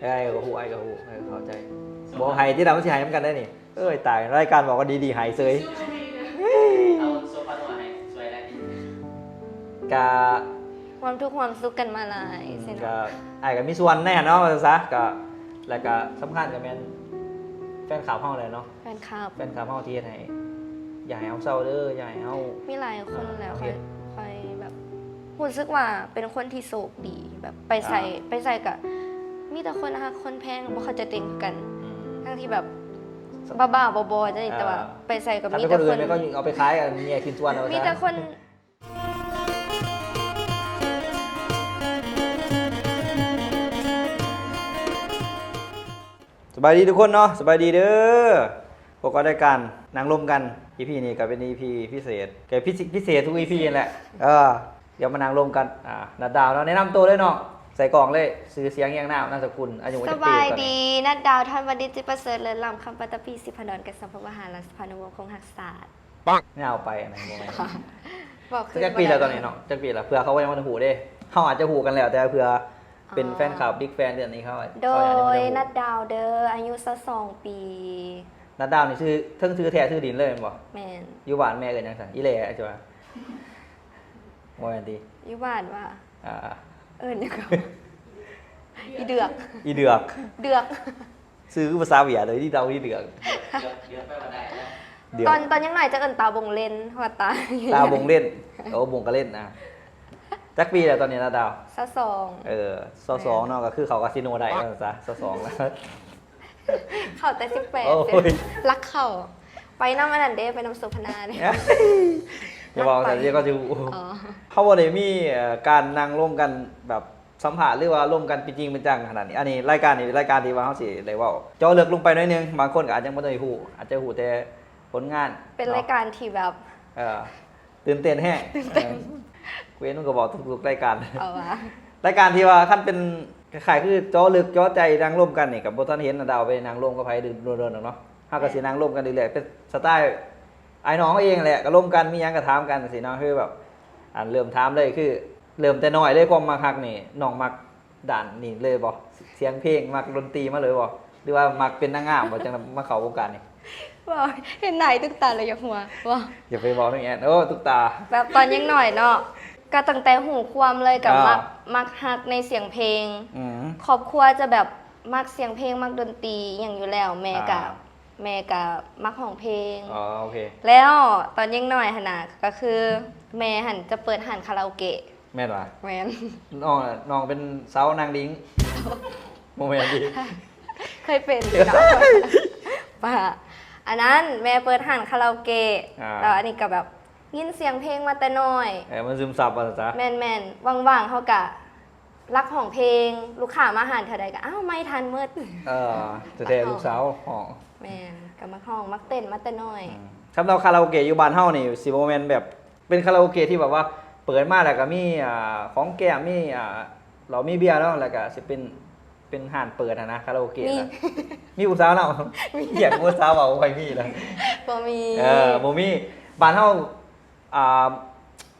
ອ້າຍກໍຮູ້ ອ້າຍກໍຮູ້ ເອີ ເຂົ້າໃຈ. ບໍ່ໃຫ້ຕິລະ ມັນຊິໃຫ້ນຳກັນໄດ໋ນີ້. ເອີຍ ຕາຍ ລາຍການບອກວ່າດີໆ ໃຫ້ເສີຍ. ເອົາໂຊຟາຫົວໃຫ້ຊ່ວຍໄດ້ຕິ? ກະ ຮ່ວມທຸກຮ່ວມສຸກກັນມາຫຼາຍ ອືມ ຊິເນາະ. ກະ ອ້າຍກໍມີສ່ວນໃນຫັ້ນເນາະ ວ່າຊັ້ນຊະ. ກະ ແລ້ວກະສຳຄັນກໍແມ່ນແຟນຄລັບເຮົາແຫຼະເນາະ. ແຟນຄລັບ ແຟນຄລັບເຮົາທີ່ເຮັດໃຫ້ ຢາກໃຫ້ເຮົາເຊົາເດີ ຢາກໃຫ້ເຮົາ ມີຫຼາຍຄົນແລ້ວ ອ່າ ຂ້ອຍ ເຮັດ ຂ້ອຍແບບ ຮູ້ສຶກວ່າເປັນຄົນທີ່ໂຊກດີ ແບບໄປໃສ ອ່າ ໄປໃສກະມີແຕ່ຄົນຮັກຄົນແພງ ບໍ່ເຂົ້າໃຈຕົວເອງຄືກັນ. ອືມ ທັງທີ່ແບບບ້າໆ ບໍໆ ຈັ່ງຊີ້ ອ່າ ແຕ່ວ່າໄປໃສກະມີແຕ່ຄົນ ຄັນເປັນຄົນອື່ນແມ່ນກໍເອົາໄປຂາຍ ແຍກຊິນສ່ວນເອົາ ມີແຕ່ຄົນ. ສະບາຍດີທຸກຄົນເນາະ ສະບາຍດີເດີ. ພົບກັບລາຍການນັ່ງລົມກັນ ອີພີນີ້ກໍເປັນອີພີພິເສດ ກໍພິ ພິເສດທຸກອີພີຫັ້ນແຫຼະ. ເອີ ດຽວມານັ່ງລົມກັນ ອ່າ ນັດດາວເນາະ ແນະນຳໂຕເລີຍເນາະ ໃສ່ກ້ອງເລີຍ ຊື່ສຽງ ຮຽງນາມ ນາມສະກຸນ ອາຍຸ ຈັກປີ? ສະບາຍດີ ນັດດາວ ທອນວະດິດ ຈິດປະເສີດ ເລີດລ້ຳ ຄຳປັດຕະພີ ສິບພະດອນ ກັດສະພະວະຫາ ລາຊະພານຸວົງ ຄົງຮັກຊາດ. ຍາວໄປອັນນັ້ນບໍ່ແມ່ນ. ບອກຄື ຈັກປີແລ້ວຕອນນີ້ເນາະ ຈັກປີແລ້ວ? ເພື່ອເຂົາກໍຍັງບໍ່ທັນຮູ້ເດ້ ເຮົາອາດຈະຮູ້ກັນແລ້ວ ແຕ່ເພື່ອເປັນ ອໍ ແຟນຄລັບ ບິກແຟນ ເລື່ອງນີ້ເຂົາ ໂດຍ ເຂົາຍັງບໍ່ທັນຮູ້. ນັດດາວເດີ ອາຍຸຊາວສອງປີ. ນັດດາວນີ້ຊື່ ເທິງຊື່ແທ້ຊື່ດິນເລີຍແມ່ນບໍ່? ແມ່ນ. ຢູ່ບ້ານແມ່ເອີ້ນຫຍັງຊັ້ນ? ອີແຫຼ ຊິວ່າ ບໍ່ແມ່ນຕິ? ຢູ່ບ້ານວ່າ ອ່າ ເອີ້ນຫຍັງກໍ ອີເດືອກ ອີເດືອກ ເດືອກ. ຊື່ຄືພາສາຫວຽດເລີຍ ອີເດົກ ອີເດືອກ ເດືອກ ເດືອກແປວ່າໄດ້ແລ້ວ ເດືອກ. ຕອນ ຕອນຍັງນ້ອຍຈະເອີ້ນຕາບົງເຫຼັ້ນ ເພາະວ່າຕາ ຕາບົງເຫຼັ້ນ. ໂອ້ ບົງກະເຫຼັ້ນນະ. ຈັກປີແລ້ວຕອນນີ້ນະດາວ? ຊາວສອງ. ເອີ ຊາວສອງເນາະ ແມ່ນ ກໍຄືເຂົ້າກາສິໂນໄດ້ວ່າຊັ້ນຊະ ຊາວສອງແລ້ວ. ເຂົ້າແຕ່ສິບແປດ ໂອ້ຍ ລັກເຂົ້າ ໄປນຳອັນນັ້ນເດ້ ໄປນຳໂສພະນາເດ້. ຢ່າເວົ້າຊັ້ນ ດຽວເຂົາຊິຮູ້. ອໍ ເຮົາບໍ່ໄດ້ມີ ເອີ ການນັ່ງລົມກັນແບບ ສຳພາດ ຫຼືວ່າລົມກັນເປັນຈິງເປັນຈັງຂະໜາດນີ້. ອັນນີ້ລາຍການນີ້ເປັນລາຍການທີ່ວ່າເຮົາຊິໄດ້ເວົ້າເຈາະເລິກລົງໄປໜ້ອຍໜຶ່ງ ບາງຄົນກໍອາດຍັງບໍ່ໄດ້ຮູ້ ອາດຈະຮູ້ແຕ່ຜົນງານ. ເປັນລາຍການທີ່ແບບ ເອີ ຕື່ນເຕັ້ນແຮງ ຕື່ນເຕັ້ນ. ເອີ ກູເຫັນມັນກໍເວົ້າທຸກໆລາຍການ. ເອົາວ່າ ລາຍການທີ່ວ່າຄັນເປັນຄ້າຍໆຄືເຈາະເລິກເຈາະໃຈນັ່ງລົມກັນນີ້ ກໍບໍ່ທັນເຫັນນະດາວໄປນັ່ງລົມກັບໃຜດົນໆດອກເນາະ. ເຮົາກໍຊິນັ່ງລົມກັນເລື້ອຍໆ ເປັນສະໄຕອ້າຍນ້ອງເຮົາເອງແຫຼະ ກໍລົມກັນ ມີຫຍັງກໍຖາມກັນຈັ່ງຊີ້ເນາະ. ຄືແບບ ອັນເລີ່ມຖາມເລີຍ ຄືເລີ່ມແຕ່ນ້ອຍເລີຍ ຄວາມມັກຮັກນີ້ ນ້ອງມັກດ້ານນີ້ເລີຍບໍ່? ສຽງເພງ ມັກດົນຕີມາເລີຍບໍ່? ຫຼືວ່າມັກເປັນນາງງາມບໍ່ ຈັ່ງມາເຂົ້າວົງການນີ້? ບໍ່ ເຫັນໜ້າຕຸກຕາແລ້ວຢາກຫົວບໍ່? ຢ່າໄປເວົ້ານຳແອນ ໂອ້ ຕຸກຕາ. ແບບຕອນຍັງນ້ອຍເນາະ ກໍຕັ້ງແຕ່ຮູ້ຄວາມເລີຍ ກໍມັກ ອ່າ ມັກຮັກໃນສຽງເພງ. ອືມ ຄອບຄົວຈະແບບມັກສຽງເພງ ມັກດົນຕີອີ່ຫຍັງຢູ່ແລ້ວ ແມ່ກໍ ອ່າ ແມ່ກະມັກຮ້ອງເພງ. ອໍ ໂອເຄ. ແລ້ວຕອນຍັງນ້ອຍຫັ້ນນະ ກໍຄືແມ່ຫັ້ນຈະເປີດຮ້ານຄາຣາໂອເກະ. ແມ່ນຫວາ? ແມ່ນ. ນ້ອງ ນ້ອງເປັນສາວນາງດິງ? ບໍ່ແມ່ນຕິ? ເຄີຍເປັນຢູ່ເນາະ. ປະ ອັນນັ້ນແມ່ເປີດຮ້ານຄາຣາໂອເກະ. ອ່າ ແລ້ວອັນນີ້ກໍແບບຍິນສຽງເພງມາແຕ່ນ້ອຍ. ເອີ ມັນຊຶມຊັບວ່າຊັ້ນຊະ. ແມ່ນໆ. ວ່າງໆ ເຮົາກະ ລັກຮ້ອງເພງ ລູກຄ້າມາຮ້ານເທື່ອໃດກໍ ອ້າວ ໄມທັນໝົດ. ເອີ ແທ້ໆ ລູກສາວຮ້ອງ. ແມ່ນ ກໍມັກຮ້ອງ ມັກເຕັ້ນມາແຕ່ນ້ອຍ. ອືມ ສຳລັບຄາຣາໂອເກະຢູ່ບ້ານເຮົານີ້ ຊິບໍ່ແມ່ນແບບ ເປັນຄາຣາໂອເກະທີ່ແບບວ່າເປີດມາແລ້ວກໍມີ ອ່າ ຂອງແກ້ມ ມີ ອ່າ ເຫຼົ້າມີເບຍເນາະ ແລ້ວກໍຊິເປັນ ເປັນຮ້ານເປີດຫັ້ນນະ ຄາຣາໂອເກະ. ມີ ນະ ມີຜູ້ສາວນຳ? ມີ. ຫຍັງ ຜູ້ສາວເວົ້າບໍ່ຄ່ອຍມີນະ. ບໍ່ມີ. ເອີ ບໍ່ມີ. ບ້ານເຮົາ ອ່າ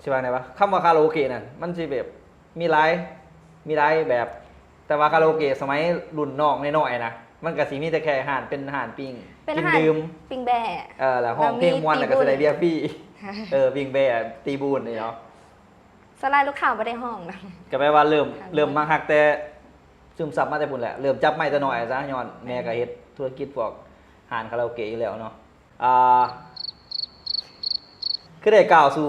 ຊິວ່າແນວໃດວະ ຄຳວ່າຄາຣາໂອເກະນັ້ນ ມັນຊິແບບ ມີຫຼາຍ ມີຫຼາຍແບບ ແຕ່ວ່າຄາຣາໂອເກະສະໄໝລຸ້ນນ້ອງນ້ອຍໆນະ ມັນກະຊິມີແຕ່ແຄ່ຮ້ານ ເປັນຮ້ານປີ້ງ ເປັນຮ້ານປີ້ງດື່ມ ປີ້ງແບ້ ເອີ ແລ້ວຮ້ອງເພງມ່ວນ ແລ້ວກໍຊິໄດ້ເບຍຟຣີ. ເອີ ປີ້ງແບ້ ຕີບູນນີ້ເນາະ. ສ່ວນຫຼາຍລູກຄ້າບໍ່ໄດ້ຮ້ອງນະ. ກໍແປວ່າເລີ່ມ ເລີ່ມມັກຮັກແຕ່ ຊຶມຊັບມາແຕ່ພຸ້ນແຫຼະ ເລີ່ມຈັບໄມແຕ່ນ້ອຍຊະ ຍ້ອນແມ່ກໍເຮັດທຸລະກິດພວກຮ້ານຄາຣາໂອເກະຢູ່ແລ້ວເນາະ. ອ່າ ຄືໄດ້ກ້າວສູ່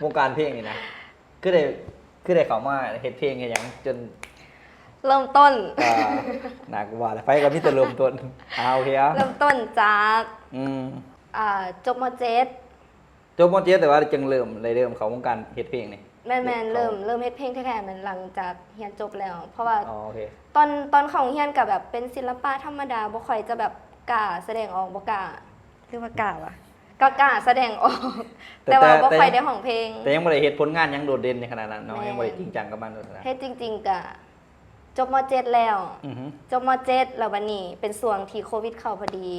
ວົງການເພງນີ້ນະ ຄືໄດ້ ຄືໄດ້ເຂົ້າມາເຮັດເພງເຮັດຫຍັງຈົນ ເລີ່ມຕົ້ນ ອ່າ ໜ້າກູວ່າແຫຼະ ໃຜກໍມີແຕ່ເລີ່ມຕົ້ນ. ອ່າ ໂອເຄ ເອົາ ເລີ່ມຕົ້ນຈາກ ອືມ ອ່າ ຈົບ ມ.ເຈັດ ຈົບ ມ.ເຈັດ ແຕ່ວ່າຈຶ່ງເລີ່ມ ໄດ້ເລີ່ມເຂົ້າວົງການເຮັດເພງນີ້. ແມ່ນໆ ເລີ່ມ ເລີ່ມເຮັດເພງແທ້ໆ ແມ່ນຫຼັງຈາກຮຽນຈົບແລ້ວ ເພາະວ່າ ອໍ ໂອເຄ ຕອນ ຕອນເຂົ້າໂຮງຮຽນກໍແບບເປັນສິລະປະທຳມະດາ ບໍ່ຄ່ອຍຈະແບບກ້າສະແດງອອກ ບໍ່ກ້າ ຫຼືວ່າກ້າວະ ກໍກ້າສະແດງອອກ ແຕ່ ແຕ່ວ່າ ແຕ່ ບໍ່ຄ່ອຍໄດ້ຮ້ອງເພງ ແຕ່ຍັງບໍ່ໄດ້ເຮັດຜົນງານຫຍັງໂດດເດັ່ນໃນຂະນະນັ້ນເນາະ. ແມ່ນ ຍັງບໍ່ໄດ້ຈິງຈັງກັບມັນ ເຮັດຈິງໆ ກະ ຈົບ ມ.ເຈັດ ແລ້ວ ອືຮຶ ຈົບ ມ.ເຈັດ ແລ້ວບັດນີ້ເປັນຊ່ວງທີ່ໂຄວິດເຂົ້າພໍດີ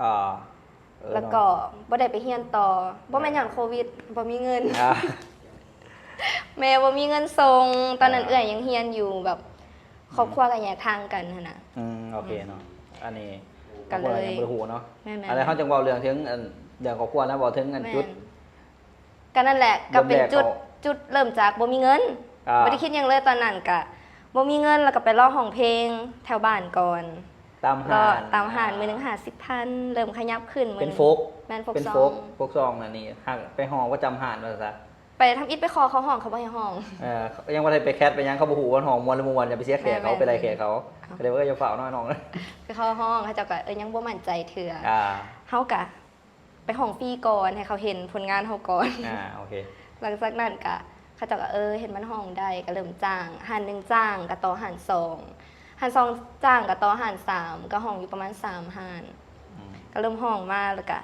ອ່າ ເອີ ແລ້ວກໍ ເນາະ ບໍ່ໄດ້ໄປຮຽນຕໍ່ ບໍ່ແມ່ນ ແມ່ນ ຍ້ອນໂຄວິດ ບໍ່ມີເງິນ ອ່າ ແມ່ບໍ່ມີເງິນສົ່ງ ຕອນນັ້ນ ອ່າ ເອື້ອຍຍັງຮຽນຢູ່ ແບບ ໂຄ ຄອບຄົວກໍແຍກທາງກັນຫັ້ນນະ. ອືມ ໂອເຄເນາະ ອືມ ອັນນີ້ ກໍເລີຍ ຄອບຄົວກໍຍັງບໍ່ໄດ້ຮູ້ເນາະ. ແມ່ນໆ ອັນນີ້ເຮົາຈັ່ງເວົ້າເລື່ອງເຖິງອັນ ເລື່ອງຄອບຄົວນະ ເວົ້າເຖິງອັນ ແມ່ນ ຈຸດ ກໍນັ້ນແຫຼະ ເລີ່ມແລກ ກໍເປັນຈຸດ ກໍ ຈຸດເລີ່ມຈາກບໍ່ມີເງິນ ອ່າ ບໍ່ໄດ້ຄິດຫຍັງເລີຍຕອນນັ້ນ ກໍບໍ່ມີເງິນ ແລ້ວກໍໄປເລາະຮ້ອງເພງແຖວບ້ານກ່ອນ ຕາມຮ້ານ ເລາະຕາມຮ້ານ ອ່າ ມື້ໜຶ່ງຫ້າສິບພັນ ເລີ່ມຂະຫຍັບຂຶ້ນ ເປັນ ມື້ ໂຟກ ແມ່ນ ໂຟກ ເປັນ ຊອງ ໂຟກ ໂຟກຊອງນັ້ນນີ້ ຫາກໄປຮ້ອງປະຈຳຮ້ານວ່າຊັ້ນຊະ. ໄປທຳອິດໄປຂໍເຂົາຮ້ອງ ເຂົາບໍ່ໃຫ້ຮ້ອງ. ເອີ ຍັງບໍ່ໄດ້ໄປແຄັດໄປຫຍັງ ເຂົາບໍ່ຮູ້ວ່າຮ້ອງມ່ວນຫຼືບໍ່ມ່ວນ ຢ່າໄປເສຍແຂກເຂົາ ແມ່ນໆ ໄປໄລ່ແຂກເຂົາ. ເອີ ກໍເລີຍວ່າຢ່າຟ້າວນ້ອຍນ້ອງ ແລ້ວກໍເຂົາຮ້ອງ ເຂົາເຈົ້າກໍ ເອີ ຍັງບໍ່ໝັ້ນໃຈເທື່ອ. ອ່າ ເຮົາກໍໄປຮ້ອງຟຣີກ່ອນ ໃຫ້ເຂົາເຫັນຜົນງານເຮົາກ່ອນ. ອ່າ ໂອເຄ. ຫຼັງຈາກນັ້ນກໍ ເຂົາເຈົ້າກໍ ເອີ ເຫັນມັນຮ້ອງໄດ້ ກໍເລີ່ມຈ້າງ ຮ້ານໜຶ່ງຈ້າງ ກໍຕໍ່ຮ້ານສອງ ຮ້ານສອງຈ້າງ ກໍຕໍ່ຮ້ານສາມ ກໍຮ້ອງຢູ່ປະມານສາມຮ້ານ. ອືມ ກໍເລີ່ມຮ້ອງມາ ແລ້ວກໍ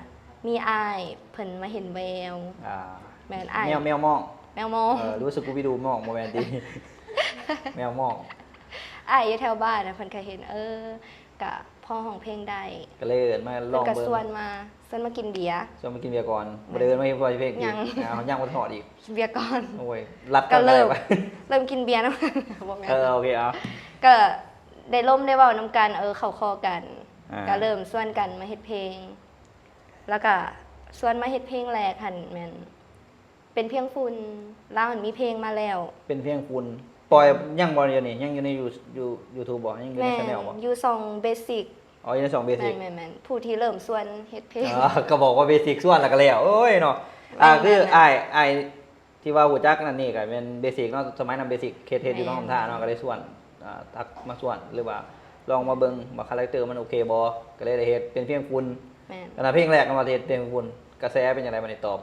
ມີອ້າຍເພິ່ນມາເຫັນແວວ. ອ່າ ແມ່ນ ອ້າຍ ແມວ ແມວມອງ ແມວມອງ. ເອີ ຫຼືວ່າສະກູບີດູມອງ ບໍ່ແມ່ນຕິ ແມວມອງ. ອ້າຍຢູ່ແຖວບ້ານນະ ເພິ່ນກໍເຫັນ ເອີ ກະພໍຮ້ອງເພງໄດ້ ກໍເລີຍເອີ້ນມາລອງເບິ່ງ. ເພິ່ນກໍຊວນມາ ຊວນມາກິນເບຍ ຊວນມາກິນເບຍກ່ອນ. ແມ່ນ ບໍ່ໄດ້ເອີ້ນມາເຮັດເພງກິນ. ຍັງ ອ່າ ຍັງບໍ່ທັນຮອດອີກ ກິນເບຍກ່ອນ. ໂອ້ຍ ລັດກັນ ກໍເລີ່ມ ໄດ້ປະ ເລີ່ມກິນເບຍນຳ ບໍ່ແມ່ນ. ເອີ ໂອເຄ ເອົາ ກໍໄດ້ລົມໄດ້ເວົ້ານຳກັນ ເອີ ເຂົ້າຄໍກັນ. ອ່າ ກໍເລີ່ມຊວນກັນມາເຮັດເພງ ແລ້ວກໍຊວນມາເຮັດເພງແລກຫັ້ນແມ່ນ ເປັນພຽງຝຸ່ນ ລາວຫັ້ນມີເພງມາແລ້ວ. ເປັນພຽງຝຸ່ນ ປ່ອຍຍັງບໍ່ດຽວນີ້? ຍັງຢູ່ໃນ You- You- YouTube ບໍ່? ຍັງຢູ່ໃນ Channel ບໍ່? ຢູ່ຊ່ອງ Basic. ອໍ ຢູ່ໃນຊ່ອງ Basic. ແມ່ນໆໆ ຜູ້ທີ່ເລີ່ມຊວນເຮັດເພງ. ອໍ ກໍບອກວ່າ Basic ຊວນແລ້ວກໍແລ້ວ. ໂອ້ຍເນາະ. ອ່າ ແມ່ນໆໆ ຄືອ້າຍ ອ້າຍທີ່ວ່າຮູ້ຈັກນັ້ນນີ້ກໍແມ່ນ Basic ເນາະ. ສະໄໝນັ້ນ Basic ເຮັດ ເຮັດຢູ່ ແມ່ນ ໜອງນ້ຳທາເນາະ ກໍໄດ້ຊວນ ອ່າ ທັກມາຊວນ ຫຼືວ່າລອງມາເບິ່ງວ່າຄາແຣັກເຕີມັນໂອເຄບໍ່ ກໍເລີຍໄດ້ເຮັດເປັນພຽງຝຸ່ນ. ແມ່ນ. ອັນນັ້ນເພງແລກເນາະ ທີ່ເຮັດເປັນຝຸ່ນ. ກະແສເປັນຈັ່ງໃດບັດນີ້ ຕອບ?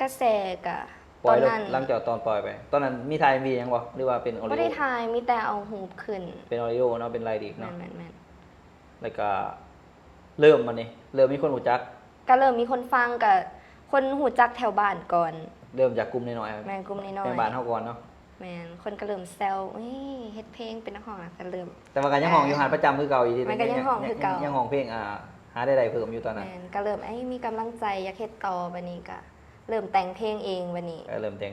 ກະແສກະ ປ່ອຍ ຕອນນັ້ນ ຫຼັງຈາກຕອນປ່ອຍໄປ ຕອນນັ້ນມີຖ່າຍ ເອັມວີ ຫຍັງບໍ່ ຫຼືວ່າເປັນ Audio? ບໍ່ໄດ້ຖ່າຍ ມີແຕ່ເອົາຮູບຂຶ້ນ. ເປັນ Audio ເນາະ ເປັນ Lyric ເນາະ. ແມ່ນໆໆ. ແລ້ວກະເລີ່ມບັດນີ້ ເລີ່ມມີຄົນຮູ້ຈັກ ກະເລີ່ມມີຄົນຟັງ ກະຄົນຮູ້ຈັກແຖວບ້ານກ່ອນ. ເລີ່ມຈາກກຸ່ມນ້ອຍໆ. ແມ່ນ ກຸ່ມນ້ອຍໆ ໃນບ້ານເຮົາກ່ອນເນາະ. ແມ່ນ ຄົນກໍເລີ່ມແຊວ ເອີຍ ເຮັດເພງ ເປັນນັກຮ້ອງນະ ກໍເລີ່ມ ແຕ່ວ່າກໍຍັງຮ້ອງຢູ່ຫັ້ນປະຈຳຄືເກົ່າ. ແມ່ນ ກໍຍັງຮ້ອງຄືເກົ່າ ຍັງຮ້ອງເພງ ອ່າ ຫາລາຍໄດ້ເພີ່ມຢູ່ຕອນນັ້ນ. ແມ່ນ ກໍເລີ່ມ ເອີຍ ມີກຳລັງໃຈ ຢາກເຮັດຕໍ່. ບັດນີ້ກໍເລີ່ມແຕ່ງເພງເອງ ບັດນີ້. ເອີ ເລີ່ມແຕ່ງ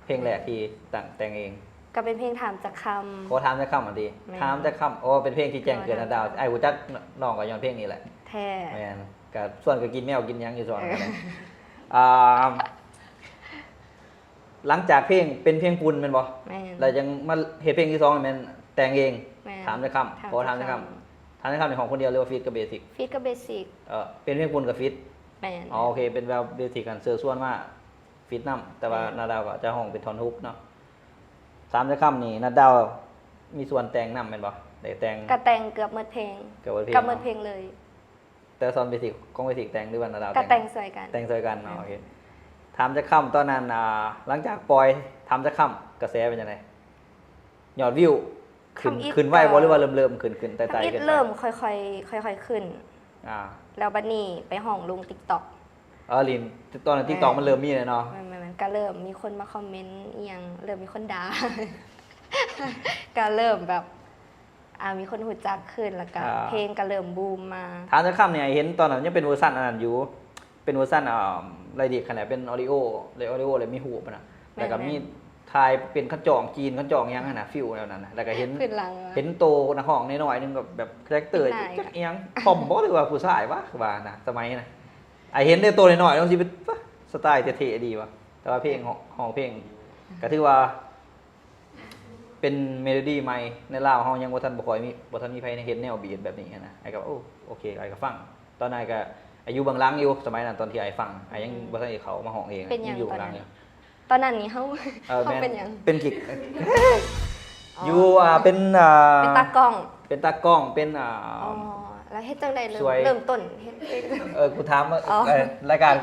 ເພງແລກທີ່ຕັ້ງ ແຕ່ງເອງ ກໍເປັນເພງຖາມຈັກຄຳ. ຂໍຖາມຈັກຄຳຫັ້ນຕິ? ແມ່ນ. ຖາມຈັກຄຳ ໂອ້ ເປັນເພງທີ່ແຈ້ງເກີດນະດາວ. ເພງຖາມຈັກຄຳ ອ້າຍຮູ້ຈັກນ້ອງກໍຍ້ອນເພງນີ້ແຫຼະ. ແທ້. ແມ່ນ. ກໍຊວນກັນກິນແມວກິນຫຍັງຢູ່ຊ່ວງນັ້ນ. ເອີ ອ່າ ຫຼັງຈາກເພງ ເປັນເພງຝຸ່ນແມ່ນບໍ່? ແມ່ນ. ແລ້ວຍັງມາເຮັດເພງທີສອງແມ່ນແຕ່ງເອງ. ແມ່ນ. ຖາມຈັກຄຳ ຂໍຖາມຈັກຄຳ. ຖາມຈັກຄຳນີ້ຮ້ອງຄົນດຽວ ຫຼືວ່າຟີດກັບ Basic? ຟີດກັບ Basic. ເອີ ເປັນເພງຝຸ່ນກໍຟີດ. ແມ່ນ. ອໍ ໂອເຄ ເປັນແບບ Basic ຫັ້ນເຊີນຊວນມາ ຟີດນຳ ແຕ່ວ່າ ແມ່ນ ນາດາວກໍຈະຮ້ອງເປັນທ່ອນ Hook ເນາະ. ຖາມຈັກຄຳນີ້ ນາດາວມີສ່ວນແຕ່ງນຳແມ່ນບໍ່? ໄດ້ແຕ່ງ ກະແຕ່ງເກືອບໝົດເພງ. ເກືອບໝົດເພງ ເກືອບໝົດເພງເລີຍ. ແຕ່ຕອນ Basic ຂອງ Basic ແຕ່ງ ຫຼືວ່ານາດາວແຕ່ງ? ກະແຕ່ງຊ່ວຍກັນ. ແຕ່ງຊ່ວຍກັນເນາະ. ແມ່ນ. ໂອເຄ. ຖາມຈັກຄຳ ຕອນນັ້ນ ອ່າ ຫຼັງຈາກປ່ອຍ ຖາມຈັກຄຳ ກະແສເປັນຈັ່ງໃດ? ຍອດວິວ ຂຶ້ນ ທຳອິດ ຂຶ້ນໄວບໍ່ ກໍ ຫຼືວ່າເລີ່ມ ເລີ່ມຂຶ້ນ ຂຶ້ນ ໄຕ່ໆ ທຳອິດ ຂຶ້ນໄປ? ເລີ່ມຄ່ອຍໆ ຄ່ອຍໆ ຂຶ້ນ. ອ່າ ແລ້ວບັດນີ້ໄປຮ້ອງລົງ TikTok. ເອີ ຫຼິ້ນ ຕອນນັ້ນ TikTok ແມ່ນ ມັນເລີ່ມມີແລ້ວເນາະ. ແມ່ນໆໆ ກໍເລີ່ມມີຄົນມາຄອມເມັນອີ່ຫຍັງ ເລີ່ມມີຄົນດ່າ ກໍເລີ່ມແບບ ອ່າ ມີຄົນຮູ້ຈັກຂຶ້ນ ແລ້ວກໍ ອ່າ ເພງກໍເລີ່ມບູມມາ. ຖາມຈັກຄຳນີ້ ເຫັນຕອນນັ້ນຍັງເປັນເວີຊັນອັນນັ້ນຢູ່ ເປັນເວີຊັນ ອ່າ ໄລດິກຫັ້ນແຫຼະ ເປັນ Audio ແລະ Audio ແລ້ວມີຮູບຫັ້ນນະ. ແມ່ນໆ. ແລ້ວກໍມີຖ່າຍເປັນຄັນຈອງຈີນ ຄັນຈອງຫຍັງຫັ້ນນະ ຟີວແນວນັ້ນນະ. ແລ້ວກໍເຫັນ ຂຶ້ນຫຼັງ ເຫັນໂຕນັກຮ້ອງນ້ອຍໆໜຶ່ງ ກໍແບບຄາແຣັກເຕີ ຈັກອີ່ຫຍັງ ທອມບໍ່ ຫຼືວ່າຜູ້ຊາຍວະ ຄືວ່ານະ ສະໄໝນະ. ອ້າຍເຫັນເດ້ ໂຕນ້ອຍໆ ຕ້ອງຊິເປັນ ສະໄຕລ໌ເທ່ໆ ດີວະ. ແຕ່ວ່າເພງ ຮ້ອງເພງ ກໍຖືວ່າ ເປັນເມໂລດີໃໝ່ ໃນລາວເຮົາຍັງບໍ່ທັນ ບໍ່ຄ່ອຍມີ ບໍ່ທັນມີໃຜເຮັດແນວບີດແບບນີ້ຫັ້ນນະ. ອ້າຍກໍ ໂອ້ ໂອເຄ ອ້າຍກໍຟັງ. ຕອນນັ້ນກໍ ອ້າຍຢູ່ເບື້ອງຫຼັງຢູ່ ສະໄໝນັ້ນຕອນທີ່ອ້າຍຟັງ ອ້າຍຍັງ ອືມ ບໍ່ທັນໄດ້ເຂົ້າມາຮ້ອງເອງ. ເປັນຫຍັງ ຍັງຢູ່ເບື້ອງຫຼັງຢູ່? ຕອນນັ້ນນີ້ເຮົາ ເອີ ເຮົາ ແມ່ນ ເປັນຫຍັງ? ເປັນກິກ ອໍ ຢູ່ ອ່າ ເປັນ ອ່າ ເປັນຕາກ້ອງ ເປັນຕາກ້ອງ ເປັນ ອ່າ ອໍ ແລ້ວເຮັດຈັ່ງໃດເລີ່ມ ຊ່ວຍ ເລີ່ມຕົ້ນເຮັດເພງ? ເອີ ກູຖາມ ອໍ ເອີ ລາຍການ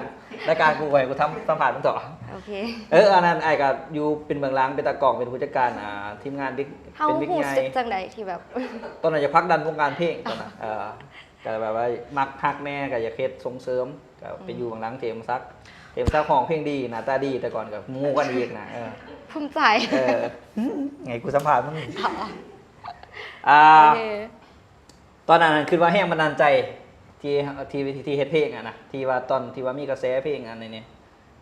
ລາຍການກູໃຫ້ກູທຳ ສຳພາດມຶງຕໍ່. ໂອເຄ. ເອີ ອັນນັ້ນອ້າຍກໍຢູ່ເປັນເບື້ອງຫຼັງ ເປັນຕາກ້ອງ ເປັນຜູ້ຈັດການ ອ່າ ທີມງານ ເປັນ ເປັນວິກໃຫຍ່. ຮູ້ສຶກຈັ່ງໃດທີ່ແບບ ຕອນນັ້ນຢາກຜັກດັນວົງການເພງຕອນນັ້ນ ເອີ ກໍແບບວ່າມັກຮັກແດ່ ກໍຢາກເຮັດສົ່ງເສີມ ກໍໄປ ອືມ ຢູ່ເບື້ອງຫຼັງ ເທມສັກ ເທມສັກຮ້ອງເພງດີ ໜ້າຕາດີ ແຕ່ກ່ອນກໍໝູ່ກັນອີກນະ. ເອີ ພູມໃຈ. ເອີ ຫຶ ໃຫ້ກູສຳພາດມຶງ. ອໍ ອ່າ ໂອເຄ. ຕອນນັ້ນຄິດວ່າແຮງບັນດານໃຈທີ່ ທີ່ ທີ່ເຮັດເພງຫັ້ນນະ ທີ່ວ່າຕອນທີ່ວ່າມີກະແສເພງອັນນີ້ນີ້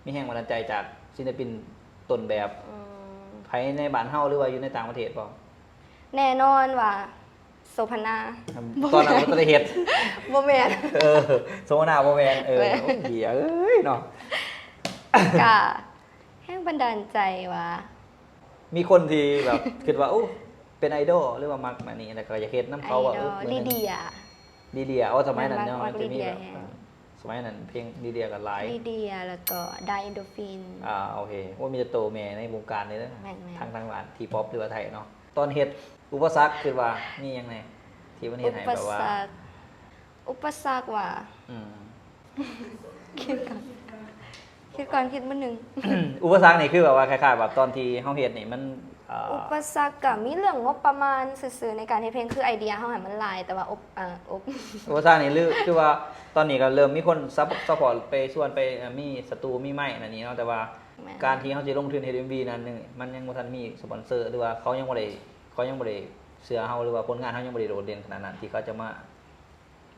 ມີແຮງບັນດານໃຈຈາກສິນລະປິນຕົ້ນແບບ ອືມ ໃຜໃນບ້ານເຮົາ ຫຼືວ່າຢູ່ໃນຕ່າງປະເທດບໍ່? ແນ່ນອນວ່າໂສພະນາ. ຕອນນັ້ນບໍ່ທັນໄດ້ເຮັດ. ບໍ່ແມ່ນ. ເອີ ໂສພະນາບໍ່ແມ່ນ. ເອີ ແມ່ນ. ໂອ້ຍ ເອີຍເນາະ. ກະແຮງບັນດານໃຈວ່າ ມີຄົນທີ່ແບບຄິດວ່າ ໂອ້ ເປັນໄອດອລ ຫຼືວ່າມັກອັນນີ້ ແລ້ວກໍຢາກເຮັດນຳເຂົາວ່າ ເອີ ມື້ໜຶ່ງ ລີເດຍ. ລີເດຍ. ໂອ້ ສະໄໝນັ້ນເນາະ ມັນຈະມີແບບ ສະໄໝນັ້ນເພງລີເດຍກໍຫຼາຍ. ລີເດຍ ແລ້ວກໍດາເອັນໂດຟິນ. ອ່າ ໂອເຄ. ໂອ້ ມີແຕ່ໂຕແມ່ໃນວົງການນີ້ເດີ. ແມ່ນໆ. ທັງ ທັງດ້ານທີປັອບ ຫຼືວ່າໄທເນາະ. ຕອນເຮັດ ອຸປະສັກຄິດວ່າມີຫຍັງແດ່ ທີ່ມັນເຮັດໃຫ້ແບບວ່າ ອຸປະສັກ ອຸປະສັກຫວາ? ອືມ ຄິດກ່ອນ ຄິດກ່ອນ ຄິດມື້ໜຶ່ງ. ອຸປະສັກນີ້ຄືແບບວ່າຄ້າຍໆແບບຕອນທີ່ເຮົາເຮັດນີ້ມັນ ເອີ ອຸປະສັກກໍມີເລື່ອງງົບປະມານຊື່ໆ ໃນການເຮັດເພງ ຄືໄອເດຍເຮົາຫັ້ນມັນຫຼາຍ ແຕ່ວ່າອົບ ເອີ ອົບ ອຸປະສັກນີ້ ຄືວ່າຕອນນີ້ກໍເລີ່ມມີຄົນຊັບ ຊັບພອດໄປຊວນໄປ ເອີ ມີສະຕູມີໄມ້ນັ້ນນີ້ເນາະ ແຕ່ວ່າ ແມ່ນ ການທີ່ເຮົາຊິລົງທຶນເຮັດເອັມວີນັ້ນ ມັນຍັງບໍ່ທັນມີສະປອນເຊີ ຫຼືວ່າເຂົາຍັງບໍ່ໄດ້ ເຂົາຍັງບໍ່ໄດ້ເຊື່ອເຮົາ ຫຼືວ່າຜົນງານເຮົາຍັງບໍ່ໄດ້ໂດດເດັ່ນຂະໜາດນັ້ນ ທີ່ເຂົາຈະມາ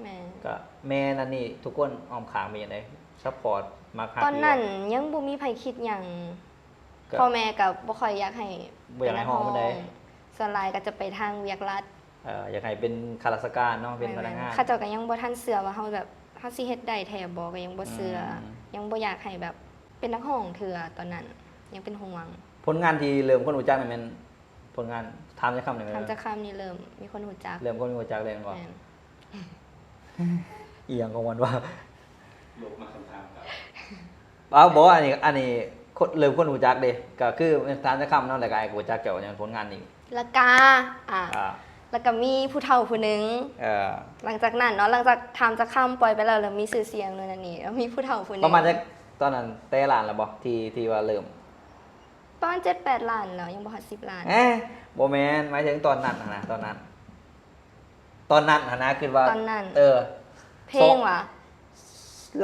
ແມ່ນ ກະແມ່ນ. ອັນນີ້ທຸກຄົນອ້ອມຂ້າງເປັນຈັ່ງໃດ ຊັບພອດ ມັກຮັກຢູ່ບໍ່? ຕອນນັ້ນຍັງບໍ່ມີໃຜຄິດຫຍັງ ກະ ພໍ່ແມ່ກໍບໍ່ຄ່ອຍຢາກໃຫ້ ບໍ່ຢາກໃຫ້ຮ້ອງປານໃດ ສ່ວນຫຼາຍກໍຈະໄປທາງວຽກລັດ. ເອີ ຢາກໃຫ້ເປັນຂ້າລາຊະການເນາະ ເປັນພະນັກງານ. ແມ່ນໆ. ເຂົາເຈົ້າກໍຍັງບໍ່ທັນເຊື່ອວ່າເຮົາແບບ ເຮົາຊິເຮັດໄດ້ແທ້ບໍ່ ກໍຍັງບໍ່ເຊື່ອ. ອືມ ຍັງບໍ່ຢາກໃຫ້ແບບເປັນນັກຮ້ອງເທື່ອ ຕອນນັ້ນຍັງເປັນຫ່ວງ. ຜົນງານທີ່ເລີ່ມຄົນຮູ້ຈັກນີ້ແມ່ນຜົນງານຖາມຈັກຄຳນີ້ແມ່ນບໍ່? ຖາມຈັກຄຳນີ້ເລີ່ມມີຄົນຮູ້ຈັກ. ເລີ່ມຄົນຮູ້ຈັກເລີຍແມ່ນບໍ່? ແມ່ນ. ອີ່ຫຍັງຂອງມັນວະ? ລົບມາຄຳຖາມເກົ່າ. ເອົ້າ ບໍ່ ອັນນີ້ ອັນນີ້ຄົນ ເລີ່ມຄົນຮູ້ຈັກເດ້ ກໍຄືຖາມຈັກຄຳເນາະ ແລ້ວກໍອ້າຍກໍຮູ້ຈັກເຈົ້າຍ້ອນຜົນງານນີ້. ແລ້ວກະ ອ່າ ອ່າ ແລ້ວກະມີຜູ້ເຖົ້າຜູ້ໜຶ່ງ. ເອີ ຫຼັງຈາກນັ້ນເນາະ ຫຼັງຈາກຖາມຈັກຄຳ ປ່ອຍໄປແລ້ວ ແລ້ວມີຊື່ສຽງໂນ່ນນັ້ນນີ້ ແລ້ວມີຜູ້ເຖົ້າຜູ້ໜຶ່ງ. ປະມານຈັກ ຕອນນັ້ນແຕ່ລ້ານແລ້ວບໍ່ ທີ່ ທີ່ວ່າເລີ່ມ? ປະມານເຈັດແປດລ້ານແລ້ວ ຍັງບໍ່ຮອດສິບລ້ານ. ເອີ ບໍ່ແມ່ນ ໝາຍເຖິງຕອນນັ້ນຫັ້ນນະ ຕອນນັ້ນ ຕອນນັ້ນຫັ້ນນະ ຄິດວ່າ ຕອນນັ້ນ ເອີ ເພງຫວາ?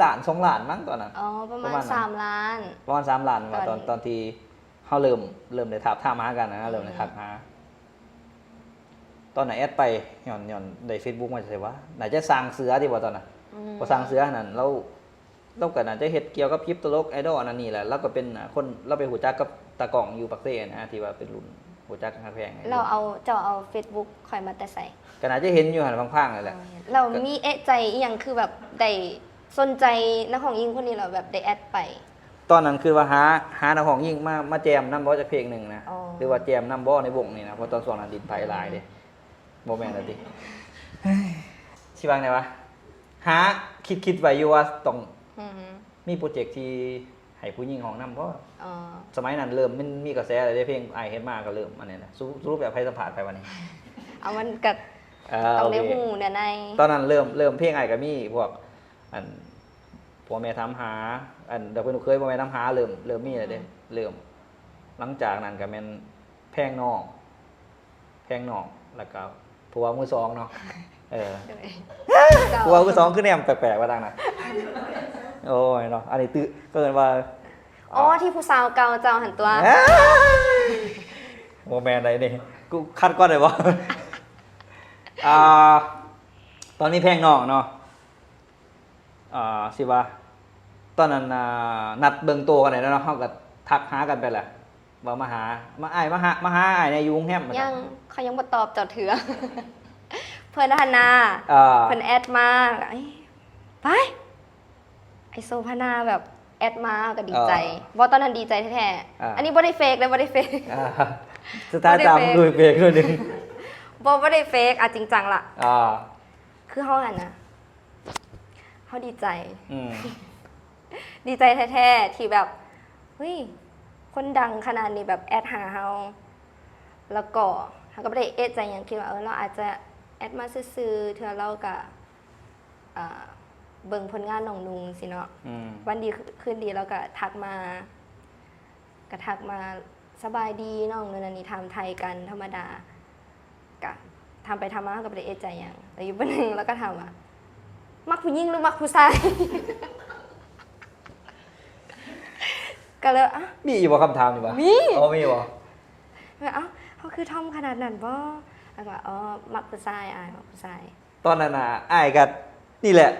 ລ້ານ ສອງລ້ານມັ້ງຕອນນັ້ນ. ອໍ ປະມານ ປະມານນັ້ນ ສາມລ້ານ. ປະມານສາມລ້ານ ຕອນ ຕອນ ຕອນທີ່ເຮົາເລີ່ມ ເລີ່ມໄດ້ທາບທາມຫາກັນນະ ອືມ ເລີ່ມໄດ້ທັກຫາ. ຕອນນັ້ນແອັດໄປ ຍ້ອນ ຍ້ອນໄດ້ເຟສບຸກມາຈາກໃສຫວາ? ໜ້າຈະສ້າງເສືອຕິບໍ່ຕອນນັ້ນ. ອືມ ພໍສ້າງເສືອນັ້ນ ລາວ ລາວກໍໜ້າຈະເຮັດກ່ຽວກັບຄລິບຕະຫຼົກ ໄອດອລ ອັນນັ້ນນີ້ແຫຼະ. ລາວກໍເປັນ ອ່າ ຄົນ ລາວໄປຮູ້ຈັກກັບຕາກ້ອງຢູ່ປາກເຊນະ ທີ່ວ່າເປັນລຸ້ນຮູ້ຈັກຮັກແພງ. ລາວເອົາ ເຈົ້າເອົາເຟສບຸກຂ້ອຍມາແຕ່ໃສ? ກໍໜ້າຈະເຫັນຢູ່ຫັ້ນພາງໆນັ້ນແຫຼະ. ອໍ ເຫັນ. ແລ້ວ ກໍ ມີເອະໃຈອີ່ຫຍັງ ຄືແບບໄດ້ສົນໃຈນັກຮ້ອງຍິງຄົນນີ້ ແລ້ວແບບໄດ້ແອັດໄປ? ຕອນນັ້ນຄືວ່າຫາ ຫານັກຮ້ອງຍິງມາ ມາແຈມນຳບໍ່ ຈັກເພງໜຶ່ງນະ. ອໍ ຫຼືວ່າແຈມນຳບໍ່ໃນວົງນີ້ນະ ເພາະຕອນຊ່ວງນັ້ນດິນໄພຫຼາຍເດ້. ບໍ່ແມ່ນລະຕິ ຊິວ່າແນວໃດວະ? ຫາ ຄິດ ຄິດໄວ້ຢູ່ວ່າຕ້ອງ ອືຮຶ ມີໂປຣເຈັກທີ່ໃຫ້ຜູ້ຍິງຮ້ອງນຳບໍ່? ອໍ ສະໄໝນັ້ນເລີ່ມມັນມີກະແສແລ້ວເດ້ ເພງອ້າຍເຮັດມາກໍເລີ່ມອັນນີ້ນະ. ສະ ສະຫຼຸບແລ້ວໃຜສຳພາດໃຜວະນີ້? ເອົາ ມັນກໍ ເອີ ຕ້ອງໄດ້ ໂອເຄ ຮູ້ເນື້ອໃນ. ຕອນນັ້ນເລີ່ມ ເລີ່ມເພງອ້າຍກໍມີພວກ ອັນ ພໍ່ແມ່ຖາມຫາ ອັນ ດອກເປັນລູກເຂີຍ ພໍ່ແມ່ຖາມຫາ ເລີ່ມ ເລີ່ມມີແລ້ວເດ້. ອືມ ເລີ່ມ ຫຼັງຈາກນັ້ນກໍແມ່ນແພງນ້ອງ ແພງນ້ອງ ແລ້ວກໍຜູ້ເວົ້າມືສອງເນາະ. ເອີ ໂດຍ ຜູ້ເວົ້າມືສອງຄືແນມແປກໆວ່າທາງນັ້ນ. ໂອ້ຍເນາະ ອັນນີ້ຕື່ ກໍເອີ້ນວ່າ ອໍ ທີ່ຜູ້ສາວເກົ່າເຈົ້າຫັ້ນຕົວະ. ບໍ່ແມ່ນໃດນີ້ ກູຄັດກ່ອນໄດ້ບໍ່? ອ່າ ຕອນນີ້ແພງນ້ອງເນາະ ອ່າ ຊິວ່າ ຕອນນັ້ນ ອ່າ ນັດເບິ່ງໂຕກັນໄດ້ແລ້ວເນາະ ເຮົາກໍທັກຫາກັນໄປແຫຼະ ວ່າມາຫາ ມາ ອ້າຍມາຫາ ມາຫາອ້າຍແດ່ຢູ່ໂຮງແຮມ. ຍັງ ເຂົາຍັງບໍ່ຕອບເຈົ້າເທື່ອ ເພິ່ນຫັ້ນນະ ເອີ ເພິ່ນແອັດມາ ເອີຍ ໄປ ໄອ້ໂສພະນາແບບແອັດມາ ເຮົາກໍດີໃຈ. ເອີ ບໍ່ ຕອນນັ້ນດີໃຈແທ້ໆ. ເອີ ອັນນີ້ບໍ່ໄດ້ເຟກເດ້ ບໍ່ໄດ້ເຟກ. ເອີ ສະໄຕລ໌ຕາມ ບໍ່ໄດ້ເຟກ ຄືເຟກໜ້ອຍໜຶ່ງ ບໍ່ ບໍ່ໄດ້ເຟກ ອ່ະ ຈິງຈັງລະ. ເອີ ຄືເຮົາຫັ້ນນະ ເຮົາດີໃຈ ອືມ ດີໃຈແທ້ໆ ທີ່ແບບ ເຮີ້ຍ ຄົນດັງຂະໜາດນີ້ແບບແອັດຫາເຮົາ. ແລ້ວກໍເຮົາກໍບໍ່ໄດ້ເອະໃຈຫຍັງ ຄິດວ່າ ເອີ ລາວອາດຈະແອັດມາຊື່ໆ ເທື່ອລາວກະ ເອີ ເບິ່ງຜົນງານນ້ອງນຸ່ງຊີ້ເນາະ. ອືມ ວັນດີຄືນດີລາວກະທັກມາ ກະທັກມາ ສະບາຍດີນ້ອງ ໂນ່ນນັ້ນນີ້ ຖາມໄຖ່ກັນທຳມະດາ ກະຖາມໄປຖາມມາ ເຮົາກໍບໍ່ໄດ້ເອະໃຈຫຍັງ. ແລ້ວຢູ່ມື້ໜຶ່ງລາວກໍຖາມວ່າ ມັກຜູ້ຍິງຫຼືມັກຜູ້ຊາຍ? ກໍເລີຍ ອະ ມີຢູ່ບໍ່ຄຳຖາມນີ້ຫວາ? ມີ. ອໍ ມີບໍ່? ແລ້ວ ເອົ້າ ເຮົາຄືທອມຂະໜາດນັ້ນບໍ່? ລາວກໍວ່າ ອໍ ມັກຜູ້ຊາຍ ອ້າຍ ມັກຜູ້ຊາຍ. ຕອນນັ້ນນະ ອ້າຍກໍ ນີ້ແຫຼະ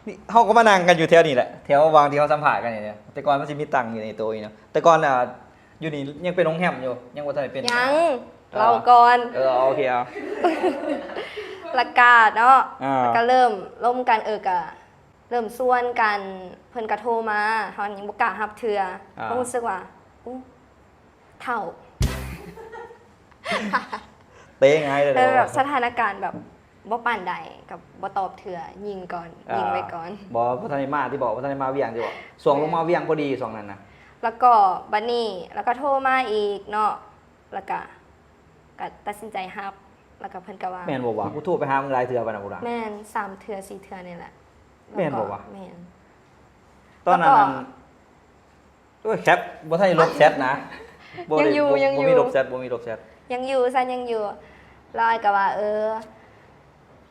ນີ້ ເຮົາກໍມານັ່ງກັນຢູ່ແຖວນີ້ແຫຼະ ແຖວຫວ່າງທີ່ເຮົາສຳພາດກັນນີ້ແຫຼະ. ແຕ່ກ່ອນມັນຊິມີຕັ່ງຢູ່ໃນໂຕະນີ້ເນາະ ແຕ່ກ່ອນນະ ຢູ່ນີ້ຍັງເປັນໂຮງແຮມຢູ່ ຍັງບໍ່ທັນໄດ້ເປັນ ຍັງ ເລົ່າກ່ອນ ເອີ ເອົາ ໂອເຄ ເອົາ ລະກະເນາະ ອ່າ ລະກະເລີ່ມລົມກັນ ເອີ ກະເລີ່ມຊວນກັນ ເພິ່ນກະໂທມາ ເຮົາຍັງບໍ່ກ້າຮັບເທື່ອ ອ່າ ເພາະຮູ້ສຶກວ່າ ອຸ ເຖົ້າ ເຕະຫງາຍເລີຍ ແບບສະຖານະການແບບບໍ່ປານໃດ ກະບໍ່ຕອບເທື່ອ ຍິງກ່ອນ ຍິງໄວ້ກ່ອນ ອ່າ ບໍ່ ບໍ່ທັນໄດ້ມາຕິ ບໍ່ ບໍ່ທັນໄດ້ມາວຽງຕິ ບໍ່ ຊ່ວງລົງມາວຽງພໍດີຊ່ວງນັ້ນນະ ແລ້ວກໍບັດນີ້ ແລ້ວກໍໂທມາອີກເນາະ ແລ້ວກະ ກະຕັດສິນໃຈຮັບ ແລ້ວກະເພິ່ນກະວ່າ ແມ່ນບໍ່ວະ ກູໂທໄປຫາມຶງຫຼາຍເທື່ອປານນັ້ນພຸ້ນນະ ແມ່ນ ສາມເທື່ອ ສີ່ເທື່ອນີ້ແຫຼະ ແມ່ນບໍ່ວະ ແມ່ນ ຕອນນັ້ນ ແລ້ວກໍ ໂອ້ຍ ແຄບ ບໍ່ທັນໄດ້ລົບແຊັດນະ ບໍ່ໄດ້ ຍັງຢູ່ ບໍ່ ຍັງຢູ່ ບໍ່ມີລົບແຊັດ ບໍ່ມີລົບແຊັດ ຍັງຢູ່ ຊັ້ນຍັງຢູ່ ແລ້ວອ້າຍກໍວ່າ ເອີ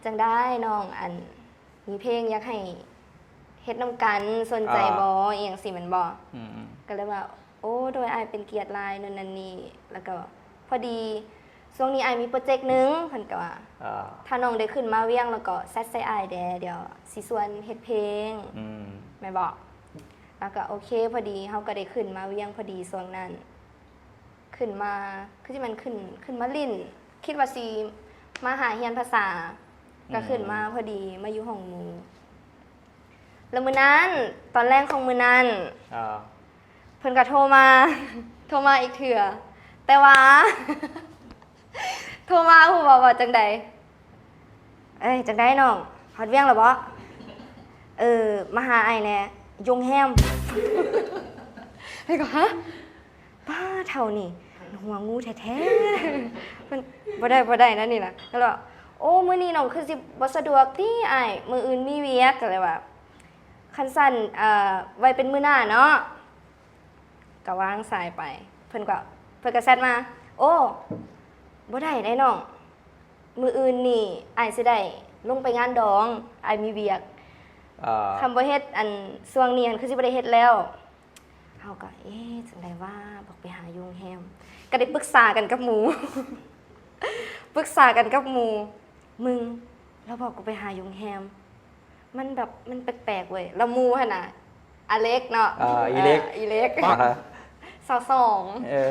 ຈັ່ງໃດ໋ນ້ອງ ອັນ ມີເພງຢາກໃຫ້ເຮັດນຳກັນ ສົນໃຈບໍ່ ອ່າ ອີ່ຫຍັງຊີ້ແມ່ນບໍ່? ອືມໆ ກໍເລີຍວ່າ ໂອ້ ໂດຍ ອ້າຍເປັນກຽດຫຼາຍ ໂນ່ນນັ້ນນີ້ ແລ້ວກໍພໍດີ ຊ່ວງນີ້ອ້າຍມີໂປຣເຈັກໜຶ່ງ ເພິ່ນກໍວ່າ ອ່າ ຖ້ານ້ອງໄດ້ຂຶ້ນມາວຽງແລ້ວກໍແຊັດໃສ່ອ້າຍແດ່ ດຽວຊິຊວນເຮັດເພງ ອືມ ແມ່ນບໍ່? ແລ້ວກໍໂອເຄ ພໍດີເຮົາກໍໄດ້ຂຶ້ນມາວຽງພໍດີຊ່ວງນັ້ນ ຂຶ້ນມາ ຄືຊິແມ່ນຂຶ້ນ ຂຶ້ນມາຫຼິ້ນ ຄິດວ່າຊິມາຫາຮຽນພາສາ ອືມ ກໍຂຶ້ນມາພໍດີ ມາຢູ່ຫ້ອງໝູ່ ແລ້ວມື້ນັ້ນ ຕອນແລງຂອງມື້ນັ້ນ ອ່າ ເພິ່ນກໍໂທມາ ໂທມາອີກເທື່ອ ແຕ່ວ່າ ໂທມາຮູ້ບໍ່ວ່າຈັ່ງໃດ? ເອີຍ ຈັ່ງໃດນ້ອງ ຮອດວຽງແລ້ວບໍ່? ເອີ ມາຫາອ້າຍແດ່ ໂຮງແຮມ ອ້າຍກໍ ຮະ? ປ້າ ເຖົ້ານີ້ ຫົວງູແທ້ໆ ມັນບໍ່ໄດ້ ບໍ່ໄດ້ນະນີ້ນະ ກໍເລີຍວ່າ ໂອ້ ມື້ນີ້ນ້ອງຄືຊິບໍ່ສະດວກຕິອ້າຍ ມື້ອື່ນມີວຽກ ກໍເລີຍວ່າ ຄັນຊັ້ນ ເອີ ໄວ້ເປັນມື້ໜ້າເນາະ ກໍວາງສາຍໄປ ເພິ່ນກໍ ເພິ່ນກໍແຊັດມາ ໂອ້ ບໍ່ໄດ້ເດ້ນ້ອງ ມື້ອື່ນນີ້ອ້າຍຊິໄດ້ລົງໄປງານດອງ ອ້າຍມີວຽກ ອ່າ ຄັນບໍ່ເຮັດ ອັນ ຊ່ວງນີ້ຫັ້ນຄືຊິບໍ່ໄດ້ເຮັດແລ້ວ ເຮົາກໍ ເອະ ຈັ່ງໃດວະ ບອກໄປຫາຢູ່ໂຮງແຮມ ກໍໄດ້ປຶກສາກັນກັບໝູ່ ປຶກສາກັນກັບໝູ່ ມຶງ ລາວບອກກູໄປຫາຢູ່ໂຮງແຮມ ມັນແບບ ມັນແປກໆເວີຍ ລະໝູ່ຫັ້ນນະ ອາເລັກເນາະ ອ່າ ອີເລັກ ເອີ ອີເລັກ ອ່າ ຊາວສອງ ເອີ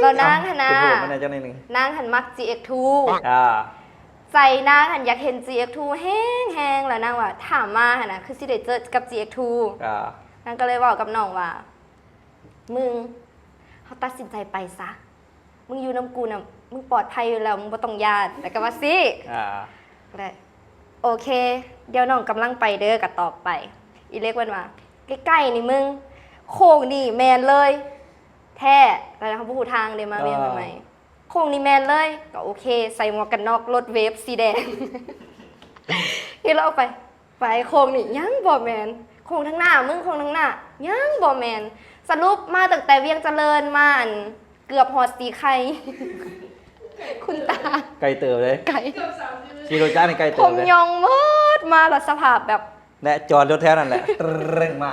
ແລ້ວນາງຫັ້ນນະ ເປັນໂຫດມາແດ່ຈັ່ງໜ້ອຍໜຶ່ງ ນາງຫັ້ນມັກ ຈີເອັກທູ ອ່າ ໃຈນາງຫັ້ນຢາກເຫັນ ຈີເອັກທູ ແຮງໆ ແລ້ວນາງວ່າ ຖ້າມາຫັ້ນນະ ຄືຊິໄດ້ເຈີກັບ ຈີເອັກທູ ອ່າ ນາງກໍເລີຍເວົ້າກັບນ້ອງວ່າ ມຶງ ເຮົາຕັດສິນໃຈໄປຊະ ມຶງຢູ່ນຳກູນະ ມຶງປອດໄພຢູ່ແລ້ວ ມຶງບໍ່ຕ້ອງຢ້ານ ແລ້ວກໍວ່າຊີ້ ອ່າ ແລ້ວ ໂອເຄ ດຽວນ້ອງກຳລັງໄປເດີ ກໍຕອບໄປ ອີເລັກມັນວ່າ ໃກ້ໆນີ້ມຶງ ໂຄ້ງນີ້ແມ່ນເລີຍ ແທ້ ແຕ່ເຮົາບໍ່ຮູ້ທາງເດ້ ມາວຽງໃໝ່ໆ ໂຄ້ງນີ້ແມ່ນເລີຍ ກໍໂອເຄ ໃສ່ໝວກກັນນັອກລົດເວບສີແດງ ຂີ່ລົດອອກໄປ ໄປໂຄ້ງນີ້ຍັງບໍ່ແມ່ນ ໂຄ້ງທາງໜ້າ ມຶງໂຄ້ງທາງໜ້າ ຍັງບໍ່ແມ່ນ ສະຫຼຸບມາຕັ້ງແຕ່ວຽງຈະເລີນມາ ອັນ ເກືອບຮອດສີໄຄ ຄຸນຕາ ໄກເຕີບເດ້ ໄກ ຂີ່ລົດຈັກນີ້ໄກເຕີບເດ້ ຜົມຫຍ້ອງໝົດ ມາແລ້ວສະພາບແບບ ແລະ ຈອດລົດແຖວນັ້ນແຫຼະ ເລິ້ງມາ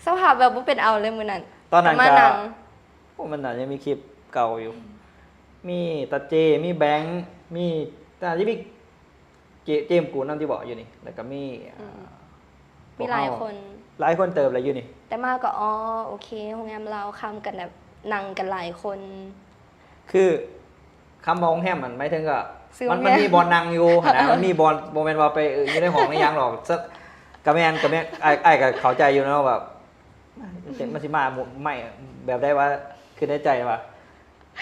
ສະພາບແບບບໍ່ເປັນເອົາເລີຍມື້ນັ້ນ ຕອນນັ້ນກໍ ໂອ້ ມັນໜ້າຍັງມີຄລິບເກົ່າຢູ່ ມີຕາເຈ ມີແບງ ມີ ໜ້າຈະມີ ເຈ ເຈມ ກູນນຳຕິເບາະຢູ່ນີ້ ແລ້ວກໍມີ ອືມ ອ່າ ມີຫຼາຍຄົນ ຫຼາຍຄົນເຕີບແຫຼະຢູ່ນີ້ ແຕ່ມາກໍ ອໍ ໂອເຄ ໂຮງແຮມລາວຄຳກັນແບບນັ່ງກັນຫຼາຍຄົນ ຄືຄຳວ່າໂຮງແຮມຫັ້ນ ໝາຍເຖິງກໍ ມັນ ມັນມີບ່ອນນັ່ງຢູ່ຫັ້ນນະ ມັນມີບ່ອນ ບໍ່ແມ່ນວ່າໄປ ເອີ ຢູ່ໃນຫ້ອງໃນຫຍັງດອກ ກະແມ່ນ ກະແມ່ນ ອ້າຍ ອ້າຍກໍເຂົ້າໃຈຢູ່ເນາະ ແບບ ມັນຊິມາໃໝ່ແບບໃດວະ ຄືໃນໃຈວ່າ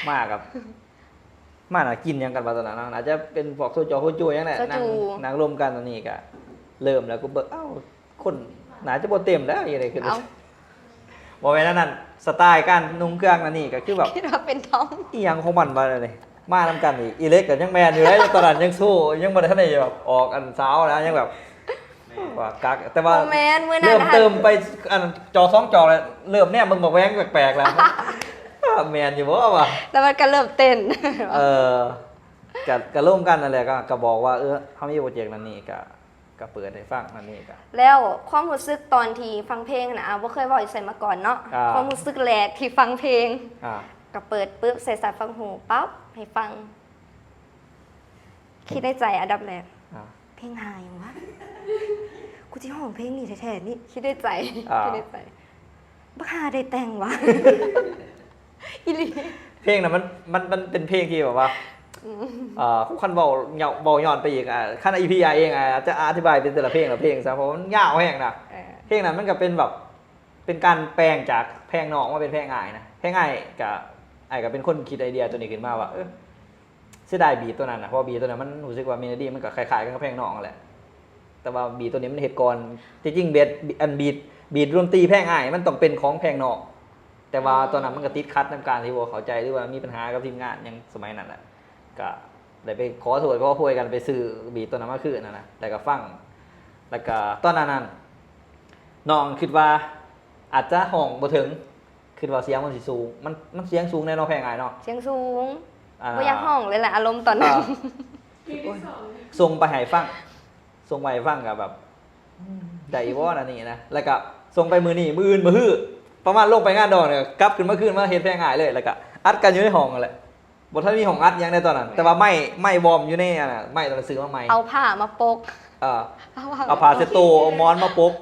ມາກັບ ມານະ ກິນຫຍັງກັນວະຕອນນັ້ນເນາະ ໜ້າຈະເປັນພວກໂຊຈໍໂຮຈູຫຍັງແຫຼະ ນັ່ງ ນັ່ງລົມກັນ ອັນນີ້ກະເລີ່ມແລ້ວ ກູເບິ່ງ ເອົ້າ ຄົນໜ້າຈະບໍ່ເຕັມແລ້ວ ຢູ່ໃນຄື ເອົ້າ ບໍ່ແມ່ນອັນນັ້ນ ສະຕາຍການນຸ່ງເຄື່ອງອັນນີ້ກະຄືແບບ ຄິດວ່າເປັນທອມ ອີ່ຫຍັງຂອງມັນວະນີ້ ມານຳກັນອີກ ອີເລັກກະຍັງແມ່ນຢູ່ເດ້ ຕອນນັ້ນຍັງໂຊ ຍັງບໍ່ໄດ້ທັນໄດ້ແບບອອກອັນສາວນະ ຍັງແບບ ວ່າກັກ ແຕ່ວ່າ ບໍ່ແມ່ນ ມື້ນັ້ນ ເລີ່ມເຕີມໄປ ອັນ ຈອກສອງຈອກແລ້ວ ເລີ່ມແນມເບິ່ງໝາກແວງແປກໆແລ້ວ ແມ່ນຢູ່ບໍ່ວະ ແລ້ວມັນກໍເລີ່ມເຕັ້ນ ເອີ ກະ ກະລົມກັນນັ້ນແຫຼະ ກະ ກະບອກວ່າ ເອີ ເຮົາມີໂປຣເຈັກນັ້ນນີ້ ກະ ກະເປີດໃຫ້ຟັງນັ້ນນີ້ ກະ ແລ້ວຄວາມຮູ້ສຶກຕອນທີ່ຟັງເພງຫັ້ນນະ ອາ ບໍ່ເຄີຍເວົ້າໃສ່ມາກ່ອນເນາະ ອ່າ ຄວາມຮູ້ສຶກແລກທີ່ຟັງເພງ ອ່າ ກະເປີດປຶບ ໃສ່ສາຟັງຫູປັບ ໃຫ້ຟັງ ຄິດໃນໃຈອັນດັບແລກ ອ່າ ເພງຫາຫຍັງວະ? ກູຊິຮ້ອງເພງນີ້ແທ້ໆນີ້ ຄິດໃນໃຈ ອ່າ ຄິດໃນໃຈ ບັກຫ່າໄດ້ແຕ່ງວະ ອີ່ຫຼີ ເພງນະ ມັນ ມັນ ມັນເປັນເພງທີ່ແບບວ່າ ອືມ ເອີ ຄັນເວົ້າ ເວົ້າຍ້ອນໄປອີກ ອາ ຄັນ ອີ ພີ ເອງ ອາດຈະອະທິບາຍເປັນແຕ່ລະເພງລະເພງຊະ ເພາະວ່າມັນຍາວແຮງນະ. ເອີ ເພງນະ ມັນກະເປັນແບບ ເປັນການແປງຈາກແພງນ້ອງມາເປັນແພງອ້າຍນະ. ແພງອ້າຍກະ ອ້າຍກະເປັນຄົນຄິດໄອເດຍໂຕນີ້ຂຶ້ນມາວ່າ ເອີ ເສຍດາຍບີດໂຕນັ້ນນະ ເພາະວ່າບີດໂຕນັ້ນມັນຮູ້ສຶກວ່າເມໂລດີ້ມັນກະຄ້າຍໆກັນກັບແພງນ້ອງຫັ້ນແຫຼະ ແຕ່ວ່າບີດໂຕນີ້ມັນເຮັດກ່ອນ. ທີ່ຈິງເບດ ອັນບີດ ບີດດົນຕີແພງອ້າຍມັນຕ້ອງເປັນຂອງແພງນ້ອງ ແຕ່ວ່າຕອນນັ້ນມັນກະຕິດຂັດນຳການທີ່ບໍ່ເຂົ້າໃຈ ຫຼືວ່າມີບັນຫາກັບທີມງານຫຍັງສະໄໝນັ້ນແຫຼະ. ກະໄດ້ໄປຂໍໂທດຂໍອະໄພກັນ ໄປຊື້ບີດໂຕນັ້ນມາຄືນຫັ້ນນະ ແລ້ວກະຟັງ ແລ້ວກະຕອນນັ້ນນັ້ນ ນ້ອງຄິດວ່າອາດຈະຮ້ອງບໍ່ເຖິງ ຄິດວ່າສຽງມັນຊິສູງ ມັນ ມັນສຽງສູງແນ່ເນາະ ແພງອ້າຍເນາະ ສຽງສູງ ອ່າ ບໍ່ຢາກຮ້ອງເລີຍແຫຼະ ອາລົມຕອນນັ້ນ. ອ່າ ສົ່ງໄປໃຫ້ຟັງ ສົ່ງໄປໃຫ້ຟັງກະແບບ ອືມ ໄດ້ຢູ່ບໍ່ນະນີ້ນະ ແລ້ວກະສົ່ງໄປມື້ນີ້ ມື້ອື່ນມາຮື ປະມານລົງໄປງານດອງນີ້ ກັບຂຶ້ນມາຄືນມາເຮັດແພງອ້າຍເລີຍ ແລ້ວກະອັດກັນຢູ່ໃນຫ້ອງຫັ້ນແຫຼະ. ບໍ່ທັນມີຫ້ອງອັດຫຍັງໃດຕອນນັ້ນ ແຕ່ວ່າໄມ້ ໄມ້ວອມຢູ່ໃນອັນນະ ໄມ້ຕອນນັ້ນຊື້ມາໃໝ່ ເອົາຜ້າມາປົກ ເອີ ເອົາຜ້າ ເອົາຜ້າເຊັດໂຕ ເອົາໝອນມາປົກ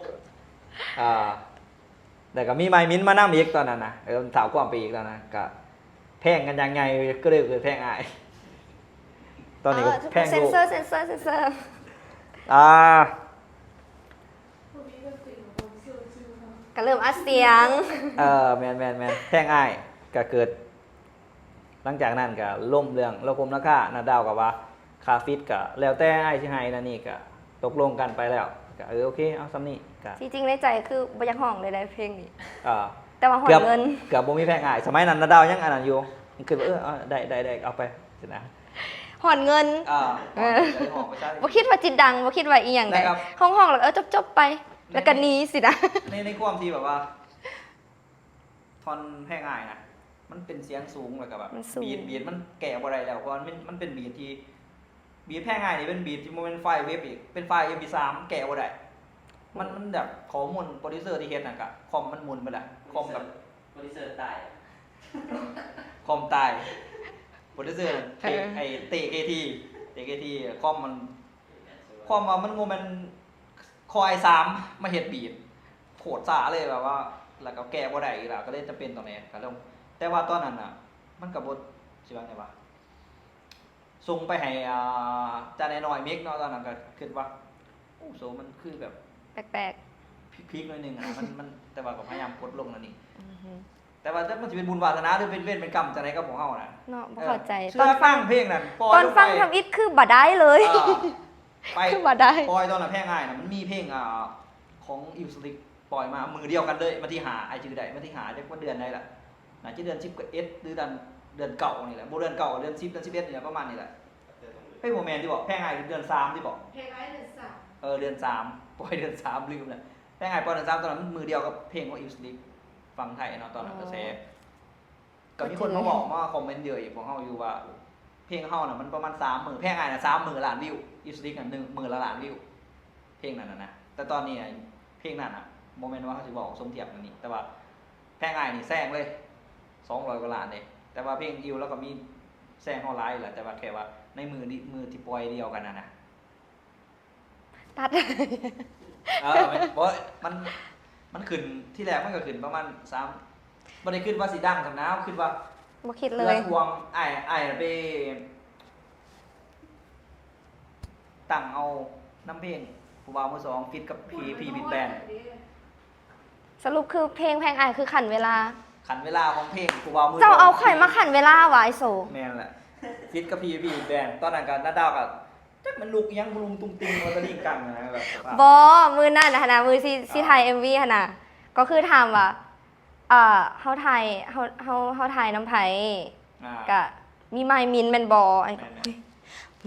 ອ່າ ແລ້ວກະມີໄມ້ມິນມານຳອີກຕອນນັ້ນນະ ເອີ ທ້າວຄວາມໄປອີກຕອນນັ້ນ ກະແພງກັນຢ່າງໃຫຍ່ ກະເລີຍເກີດແພງອ້າຍ. ຕອນນີ້ກະ ເອີ ແພງ ເຊັນເຊີ ເຊັນເຊີ ເຊັນເຊີ ອ່າ ກະເລີ່ມອັດສຽງ ເອີ ແມ່ນໆໆ ແພງອ້າຍກະເກີດ ຫຼັງຈາກນັ້ນກະລົມເລື່ອງລະຄົມລາຄາ ນາດາວກະວ່າຄ່າຟີດກະແລ້ວແຕ່ອ້າຍຊິໃຫ້ ນັ້ນນີ້ກະຕົກລົງກັນໄປແລ້ວ ກະ ເອີ ໂອເຄ ເອົາສ່ຳນີ້ກະ ທີ່ຈິງໃນໃຈຄືບໍ່ຢາກຮ້ອງເລີຍໄດເພງນີ້ ເອີ ແຕ່ວ່າຮ້ອນເງິນ ເກືອບບໍ່ມີແພງອ້າຍ ສະໄໝນັ້ນນາດາວຍັງອັນນັ້ນຢູ່ ຄິດວ່າ ເອີ ເອົາ ໄດ້ ໄດ້ ໄດ້ ເອົາໄປຊີ້ນະ ຮ້ອນເງິນ ເອີ ເອີ ບໍ່ຄິດວ່າຊິດັງ ບໍ່ຄິດວ່າອີ່ຫຍັງໃດ ຮ້ອງໆ ແລ້ວກະຈົບໆໄປ ແລ້ວກະໜີຊີ້ນະ ໃນ ໃນຄວາມທີ່ແບບວ່າ ທ່ອນແພງອ້າຍນະ ມັນເປັນສຽງສູງ ແລ້ວກະແບບ ມັນສູງ ບີດ ບີດມັນແກ້ບໍ່ໄດ້ແລ້ວ ເພາະວ່າມັນ ມັນເປັນບີດທີ່ ບີດແພງອ້າຍນີ້ເປັນບີດທີ່ບໍ່ແມ່ນໄຟລ໌ເວັບອີກ ເປັນໄຟລ໌ເອັມພີສາມ ແກ້ບໍ່ໄດ້ ມັນ ມັນແບບຂໍ້ມູນໂປຣດິວເຊີທີ່ເຮັດຫັ້ນກະ ຄອມມັນໝຸ່ນໄປລະ ຄອມແບບ ໂປຣດິວເຊີຕາຍ ຄອມຕາຍ ໂປຣດິວເຊີ ເອີ ໄອ້ເຕະເຄທີ ເຕະເຄທີ ຄອມມັນ ຄວາມວ່າມັນບໍ່ແມ່ນ ຄໍໄອສາມມາເຮັດບີດ ໂຄດຊ້າເລີຍ ແບບວ່າ ແລ້ວກະແກ້ບໍ່ໄດ້ອີກລະ ກະເລີຍຈຳເປັນຕ້ອງໄດ້ກະລົງ ແຕ່ວ່າຕອນນັ້ນນະ ມັນກະບໍ່ ຊິວ່າແນວໃດວະ ສົ່ງໄປໃຫ້ ອ່າ ຈານນາຍນ້ອຍເມັກເນາະ ຕອນນັ້ນກະຄິດວ່າ ໂອ້ ໂຊມັນຄືແບບ ແປກໆ ພິກໆໜ້ອຍໜຶ່ງຫັ້ນນະ ມັນ ມັນ ແຕ່ວ່າກະພະຍາຍາມກົດລົງແລ້ວນີ້ ອືຮຶ ແຕ່ວ່າຈັກມັນຊິເປັນບຸນວາສະໜາ ຫຼືເປັນເວນເປັນກຳຈັ່ງໃດກັບພວກເຮົານະ ເນາະ ບໍ່ເຂົ້າໃຈ ເອີ ຕອນຟັງເພງນັ້ນ ຕອນຟັງທຳອິດຄືບໍ່ໄດ້ເລີຍ ເອີ ໄປ ຄືບໍ່ໄດ້ ປ່ອຍຕອນນັ້ນແພງອ້າຍນະ ມັນມີເພງ ອ່າ ຂອງ Ill Slick ປ່ອຍມາມື້ດຽວກັນເລີຍ ວັນທີຫ້າ ອ້າຍຈື່ໄດ້ ວັນທີຫ້າ ຈັກວ່າເດືອນໃດລະ ໜ້າຈະເດືອນສິບເອັດ ຫຼືເດືອນ ເດືອນເກົ້ານີ້ແຫຼະ ບໍ່ເດືອນເກົ້າ ເດືອນສິບ ເດືອນສິບເອັດນີ້ແຫຼະ ປະມານນີ້ແຫຼະ ເຮີ້ຍ ບໍ່ແມ່ນຕິບໍ ແພງອ້າຍເດືອນສາມຕິບໍ ແພງອ້າຍເດືອນສາມ ເອີ ເດືອນສາມ ປ່ອຍເດືອນສາມ ລືມແລ້ວ ແພງອ້າຍປ່ອຍເດືອນສາມ ຕອນນັ້ນມັນມື້ດຽວກັບເພງຂອງ Ill Slick ຝັ່ງໄທເນາະ ຕອນນັ້ນກະແສ ກະມີຄົນມາເວົ້າມາຄອມເມັນເຍີະອີກພວກເຮົາຢູ່ວ່າ ເພງເຮົານະມັນປະມານສາມມື້ ແພງອ້າຍນະສາມມື້ລ້ານວິວ Ill Slick ນະໜຶ່ງມື້ລະລ້ານວິວ ເພງນັ້ນນະ ແຕ່ຕອນນີ້ເພງນັ້ນນະ ບໍ່ແມ່ນວ່າເຮົາຊິເວົ້າສົມທຽບອັນນີ້ ແຕ່ວ່າແພງອ້າຍນີ້ແຊງເລີຍ ສອງຮ້ອຍກວ່າລ້ານເດ້ ແຕ່ວ່າເພງ Ill ລາວກະມີແຊງເຮົາຫຼາຍຢູ່ແຫຼະ ແຕ່ວ່າແຄ່ວ່າໃນມື້ ມື້ທີ່ປ່ອຍດຽວກັນຫັ້ນນະ ຕັດ ເອີ ແມ່ນ ບໍ່ ມັນ ມັນຂຶ້ນ ທີແລກມັນກະຂຶ້ນປະມານສາມ ບໍ່ໄດ້ຄິດວ່າຊິດັງສ່ຳນະ ຄິດວ່າ ບໍ່ຄິດເລີຍ ເລື່ອງຂອງອ້າຍ ອ້າຍໄປຕັ້ງເອົານຳເພງຜູ້ບ່າວມືສອງ ຟີດກັບ ພີ ພີ ບີດແບນ ສະຫຼຸບຄືເພງແພງອ້າຍຄືຂັ້ນເວລາ ຂັ້ນເວລາຂອງເພງຜູ້ບ່າວມືສອງ ເຈົ້າເອົາຂ້ອຍມາຂັ້ນເວລາຫວາ ໄອ້ໂສ ແມ່ນແຫຼະ ຟີດກັບ ພີ ພີ ບີດແບນ ຕອນນັ້ນກະນາດາວກະ ຈັກແມ່ນລູກອີ່ຫຍັງ ລຸງຕຸງຕິງ ວ່າຕະລິງກັງຫັ້ນນະ ແບບ ບໍ່ ມື້ນັ້ນຫັ້ນນະ ມື້ທີ່ ເອີ ຊິຖ່າຍເອັມວີຫັ້ນນະ ກະຄືຖາມວ່າ ເອີ ເຮົາຖ່າຍ ເຮົາ ເຮົາ ເຮົາຖ່າຍນຳໃຜ ອ່າ ກະມີມາຍມິນແມ່ນບໍ່ ອ້າຍກະ ແມ່ນໆ ອຸ້ຍ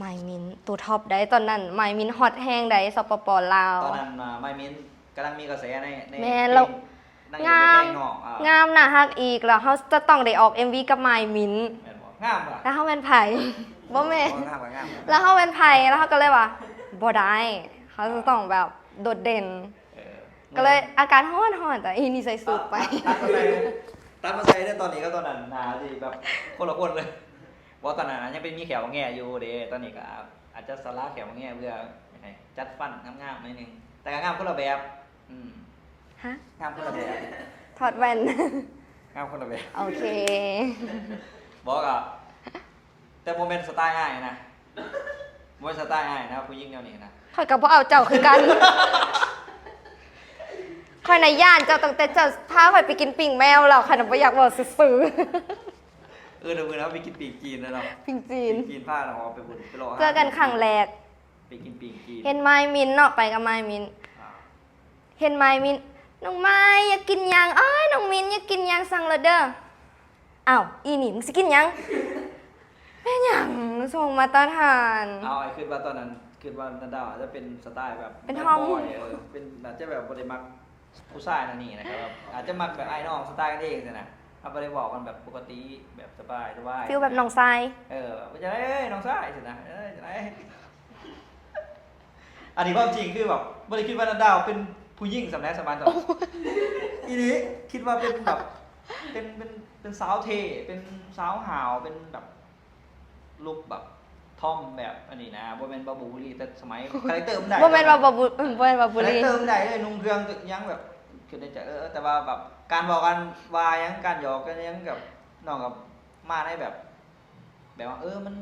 ມາຍມິນໂຕທັອບໃດ ຕອນນັ້ນມາຍມິນຮອດແຮງໃດ ສປປ ລາວ ຕອນນັ້ນ ອ່າ ມາຍມິນກຳລັງມີກະແສໃນ ໃນ ແມ່ນ ເພງ ລະ ນາງເອກ ງາມ ເປັນແພງນ້ອງ ອ່າ ງາມໜ້າຮັກອີກ ລະເຮົາຈະຕ້ອງໄດ້ອອກເອັມວີກັບມາຍມິນ ແມ່ນບໍ່ ງາມບໍ່ ລະເຮົາແມ່ນໃຜ ບໍ່ແມ່ນ ບໍ່ ງາມກະງາມ ລະເຮົາແມ່ນໃຜ ລະເຮົາກະເລີຍວ່າ ບໍ່ໄດ້ ເຮົາຈະຕ້ອງແບບໂດດເດັ່ນ ເອີ ກະເລີຍອາການຮ້ອນໆ ແຕ່ອີນີ້ໃສ່ສູດໄປ ຕັດມາໃສ່ ຕັດມາໃສ່ເດີ ຕອນນີ້ກັບຕອນນັ້ນໜ້າຊິແບບຄົນລະຄົນເລີຍ ບໍ່ ຕອນນັ້ນຍັງເປັນມີແຂ້ວແງ່ຢູ່ເດ້ ຕອນນີ້ກະອາດຈະສະຫຼະແຂ້ວແງ່ເພື່ອໃຫ້ຈັດຟັນງາມໆໜ້ອຍໜຶ່ງ ແຕ່ກະງາມຄົນລະແບບ ອືມ ຮະ ງາມຄົນລະແບບ ຖອດແວ່ນ ງາມຄົນລະແບບ ໂອເຄ ບໍ່ ກະ ແຕ່ບໍ່ແມ່ນສະໄຕອ້າຍນະ ບໍ່ແມ່ນສະໄຕອ້າຍນະ ຜູ້ຍິງແນວນີ້ນະ. ຂ້ອຍກໍບໍ່ເອົາເຈົ້າຄືກັນ. ຂ້ອຍນະຢ້ານເຈົ້າຕັ້ງແຕ່ເຈົ້າພາຂ້ອຍໄປກິນປີ້ງແມວແລ້ວ ຂ້ອຍນະບໍ່ຢາກເວົ້າຊື່ໆ. ເອີ ດຽວມື້ນະໄປກິນປີ້ງຈີນແລ້ວເນາະ ປີ້ງຈີນ ປີ້ງຈີນ ພາເຮົາໄປບຸນ ໄປເລາະ ເຈີກັນຄັ້ງແລກ ໄປກິນປີ້ງຈີນ ເຫັນມາຍມິນເນາະ ໄປກັບມາຍມິນ ເຫັນມາຍມິນ ນ້ອງມາຍຢາກກິນຫຍັງ? ເອີຍ ນ້ອງມິນຢາກກິນຫຍັງ? ສັ່ງໂລດເດີ. ອ້າວ ອີນີ້ມຶງຊິກິນຫຍັງ? ແມ່ນຫຍັງ ສົ່ງມາຕາຖານ. ເອົາ ອ້າຍຄິດວ່າຕອນນັ້ນ ຄິດວ່ານາດາວອາດຈະເປັນສະໄຕແບບ ເປັນທອມ ເອີ ເປັນ ອາດຈະແບບບໍ່ໄດ້ມັກຜູ້ຊາຍແນວນີ້ນະ ແບບອາດຈະມັກແບບອ້າຍນ້ອງສະໄຕກັນເອງຊີ້ນະ ເຮົາບໍ່ໄດ້ເວົ້າກັນແບບປົກກະຕິ ແບບສະບາຍໆ ຟີລແບບນ້ອງຊາຍ ເອີ ວ່າຈັ່ງໃດເອີຍ ນ້ອງຊາຍຊີ້ນະ ເອີ ຈັ່ງໃດ. ອັນນີ້ຄວາມຈິງຄືແບບບໍ່ໄດ້ຄິດວ່ານາດາວເປັນຜູ້ຍິງສ່ຳໃດ ສະບາຍຕອນ ອີ່ຫຼີ ຄິດວ່າເປັນແບບ ເປັນ ເປັນ ເປັນສາວເທ່ ເປັນສາວຫ້າວ ເປັນແບບລຸກແບບທອມແບບອັນນີ້ນະ ບໍ່ແມ່ນວ່າບູລລີ ແຕ່ສະໄໝຄາແຣັກເຕີມັນໄດ້ ບໍ່ແມ່ນວ່າບໍ່ ບໍ່ແມ່ນວ່າບູລລີ ຄາແຣັກເຕີມັນໄດ້ເລີຍ ນຸ່ງເຄື່ອງຫຍັງແບບ ຄິດໃນໃຈ ເອີ ແຕ່ວ່າແບບການເວົ້າກັນວ່າຫຍັງ ການຫຍອກກັນຫຍັງ ກັບນ້ອງກັບມາໃນແບບ ແບບວ່າ ເອີ ມັນ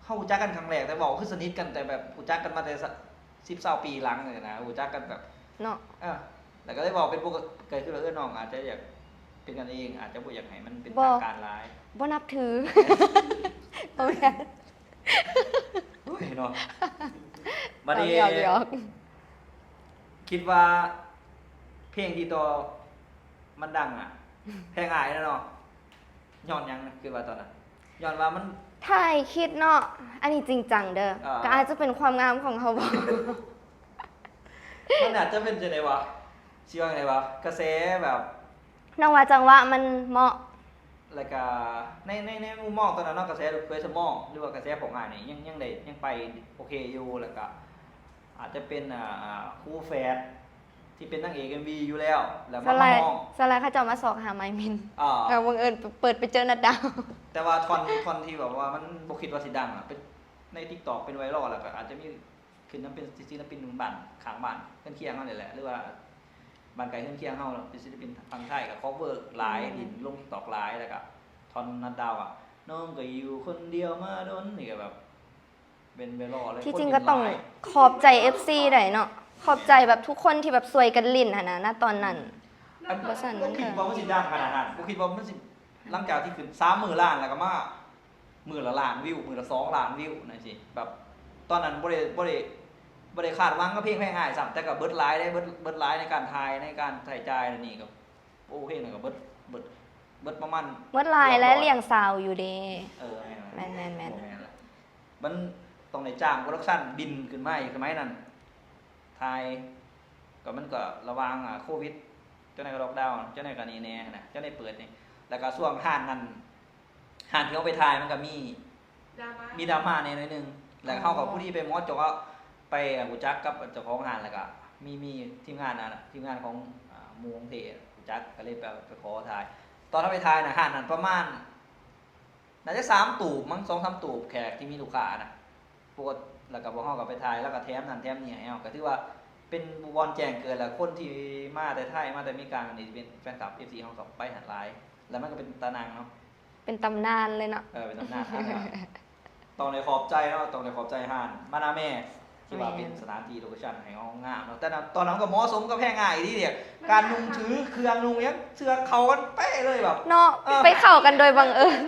ເຮົາຮູ້ຈັກກັນຄັ້ງແລກ ແຕ່ເວົ້າຄືສະໜິດກັນ ແຕ່ແບບຮູ້ຈັກກັນມາແຕ່ ສິບ ຊາວປີຫຼັງນີ້ນະ ຮູ້ຈັກກັນແບບ ເນາະ ເອີ ແລ້ວກໍເລີຍເວົ້າເປັນປົກກະຕິ ກໍຄືວ່າ ເອີ ນ້ອງອາດຈະຢາກເປັນກັນເອງ ອາດຈະບໍ່ຢາກໃຫ້ມັນເປັນທາງການຫຼາຍ ບໍ່ນັບຖື ບໍ່ແມ່ນ ໂອ້ຍເນາະ ບັດນີ້ ຢອກໆ ຄິດວ່າເພງທີ່ຕໍ່ມັນດັງອະ ແພງອ້າຍແລ້ວເນາະ ຍ້ອນຫຍັງ ຄິດວ່າຕອນນັ້ນ ຍ້ອນວ່າມັນ ຖ້າໃຫ້ຄິດເນາະ ອັນນີ້ຈິງຈັງເດີ ເອີ ກໍອາດຈະເປັນຄວາມງາມຂອງເຮົາບໍ? ມັນອາດຈະເປັນຈັ່ງໃດວະ ຊິວ່າຈັ່ງໃດວະ ກະແສແບບ ນ້ອງວ່າຈັງຫວະມັນເໝາະ ແລ້ວກະໃນ ໃນ ໃນມຸມມອງຕອນນັ້ນເນາະ ກະແສເຜີຍສະໝອງ ຫຼືວ່າກະແສຂອງອ້າຍນີ້ ຍັງ ຍັງໄດ້ ຍັງໄປໂອເຄຢູ່ ແລ້ວກະອາດຈະເປັນ ອ່າ ຄູ່ແຝດ ທີ່ເປັນນາງເອກເອັມວີຢູ່ແລ້ວ ແລ້ວມາຮ້ອງ ສ່ວນຫຼາຍເຂົາເຈົ້າມາຊອກຫາມາຍມິນ ເອີ ແລ້ວບັງເອີນເປີດໄປເຈີນາດາວ ແຕ່ວ່າທ່ອນ ທ່ອນທີ່ແບບວ່າມັນບໍ່ຄິດວ່າຊິດັງອະ ເປັນໃນຕິກຕັອກເປັນໄວຣັລ ແລ້ວກໍອາດຈະມີຂຶ້ນນຳເປັນສິລະປິນບ້ານຂ້າງບ້ານເຮືອນຄຽງເຮົານີ້ແຫຼະ ຫຼືວ່າບ້ານໃກ້ເຮືອນຄຽງເຮົາເນາະ ເປັນສິລະປິນຝັ່ງໄທ ກໍຄອບເວີຫຼາຍ ອືມ ດິນລົງຕິກຕັອກຫຼາຍ ແລ້ວກໍທ່ອນນາດາວອະ ນ້ອງກໍຢູ່ຄົນດຽວມາດົນ ນີ້ກໍແບບ ເປັນໄວຣັລເລີຍ ທີ່ຈິງກໍຕ້ອງຂອບໃຈເອັຟຊີໄດ້ເນາະ ຂອບໃຈແບບທຸກຄົນທີ່ແບບຊ່ວຍກັນຫຼິ້ນຫັ້ນນະ ນະຕອນນັ້ນ ອືມ ບໍ່ຊັ້ນມັນ ບໍ່ຄິດວ່າມັນຊິດັງຂະໜາດນັ້ນ ບໍ່ຄິດວ່າມັນຊິ ຫຼັງຈາກທີ່ຂຶ້ນສາມມື້ລ້ານ ແລ້ວກໍມາມື້ລະລ້ານວິວ ມື້ລະສອງລ້ານວິວ ຈັ່ງຊີ້ ແບບຕອນນັ້ນບໍ່ໄດ້ ບໍ່ໄດ້ ບໍ່ໄດ້ຄາດຫວັງກັບເພງແພງອ້າຍຊ້ຳ ແຕ່ກໍເບິດຫຼາຍເດ້ ເບິດ ເບິດຫຼາຍໃນການຖ່າຍ ໃນການໃຊ້ຈ່າຍ ແນວນີ້ກໍ ໂອ້ ເພງນັ້ນກໍເບິດ ເບິດ ເບິດປະມານ ເບິດຫຼາຍແລະ ລ້ຽງສາວຢູ່ເດ້ ເອີ ແມ່ນ ແມ່ນໆໆ ແມ່ນລະ ມັນຕ້ອງໄດ້ຈ້າງໂປຣດັກຊັນບິນຂຶ້ນມາອີກ ສະໄໝນັ້ນຖ່າຍ ກໍມັນກໍລະຫວ່າງ ອ່າ ໂຄວິດ ຈັ່ງໃດກໍລັອກດາວ ຈັ່ງໃດກໍນີ້ແດ່ຫັ້ນນະ ຈັ່ງໃດເປີດນີ້ ແລ້ວກໍຊ່ວງຮ້ານນັ້ນ ຮ້ານທີ່ເຮົາໄປຖ່າຍມັນກໍມີ ດຣາມາ ມີດຣາມາແດ່ໜ້ອຍໜຶ່ງ ແລ້ວເຮົາກໍ ອໍ ພໍດີໄປໝໍ້ເຈາະ ໄປ ເອີ ຮູ້ຈັກກັບເຈົ້າຂອງຮ້ານ ແລ້ວກໍມີ ມີທີມງານ ອ່າ ທີມງານຂອງ ອ່າ ໝູ່ຂອງເທ ຮູ້ຈັກ ກໍເລີຍໄປ ໄປຂໍຖ່າຍ ຕອນເຮົາໄປຖ່າຍນະ ຮ້ານນັ້ນປະມານ ໜ້າຈະສາມຕູບມັ້ງ ສອງສາມຕູບ ແຂກທີ່ມີລູກຄ້ານະ ປົກກະຕິ ແລ້ວກໍພວກເຮົາກໍໄປຖ່າຍ ແລ້ວກໍແຖມນັ້ນແຖມນີ້ໃຫ້ເຮົາ ກໍຖືວ່າເປັນບ່ອນແຈ້ງເກີດ ແລ້ວຄົນທີ່ມາແຕ່ໄທ ມາແຕ່ອາເມລິກາ ນີ້ເປັນແຟນຄລັບ ເອັຟຊີ ເຮົາກໍໄປຫັ້ນຫຼາຍ ແລ້ວມັນກໍເປັນຕານັ່ງເນາະ ເປັນຕຳນານເລີຍເນາະ ເອີ ເປັນຕຳນານ ຕ້ອງໄດ້ຂອບໃຈເນາະ ຕ້ອງໄດ້ຂອບໃຈຮ້ານມານາແມ່ ທີ່ວ່າ ແມ່ນ ເປັນສະຖານທີ່ໂລເຄຊັນໃຫ້ເຮົາງາມເນາະ ແຕ່ຕອນນັ້ນກໍເໝາະສົມກັບແພງອ້າຍອີ່ຫຼີເດ້ ການນຸ່ງຖືເຄື່ອງນຸ່ງຫຍັງ ເສື້ອເຂົ້າກັນເປະເລີຍແບບ ເນາະ ເອີ ໄປເຂົ້າກັນໂດຍບັງເອີນ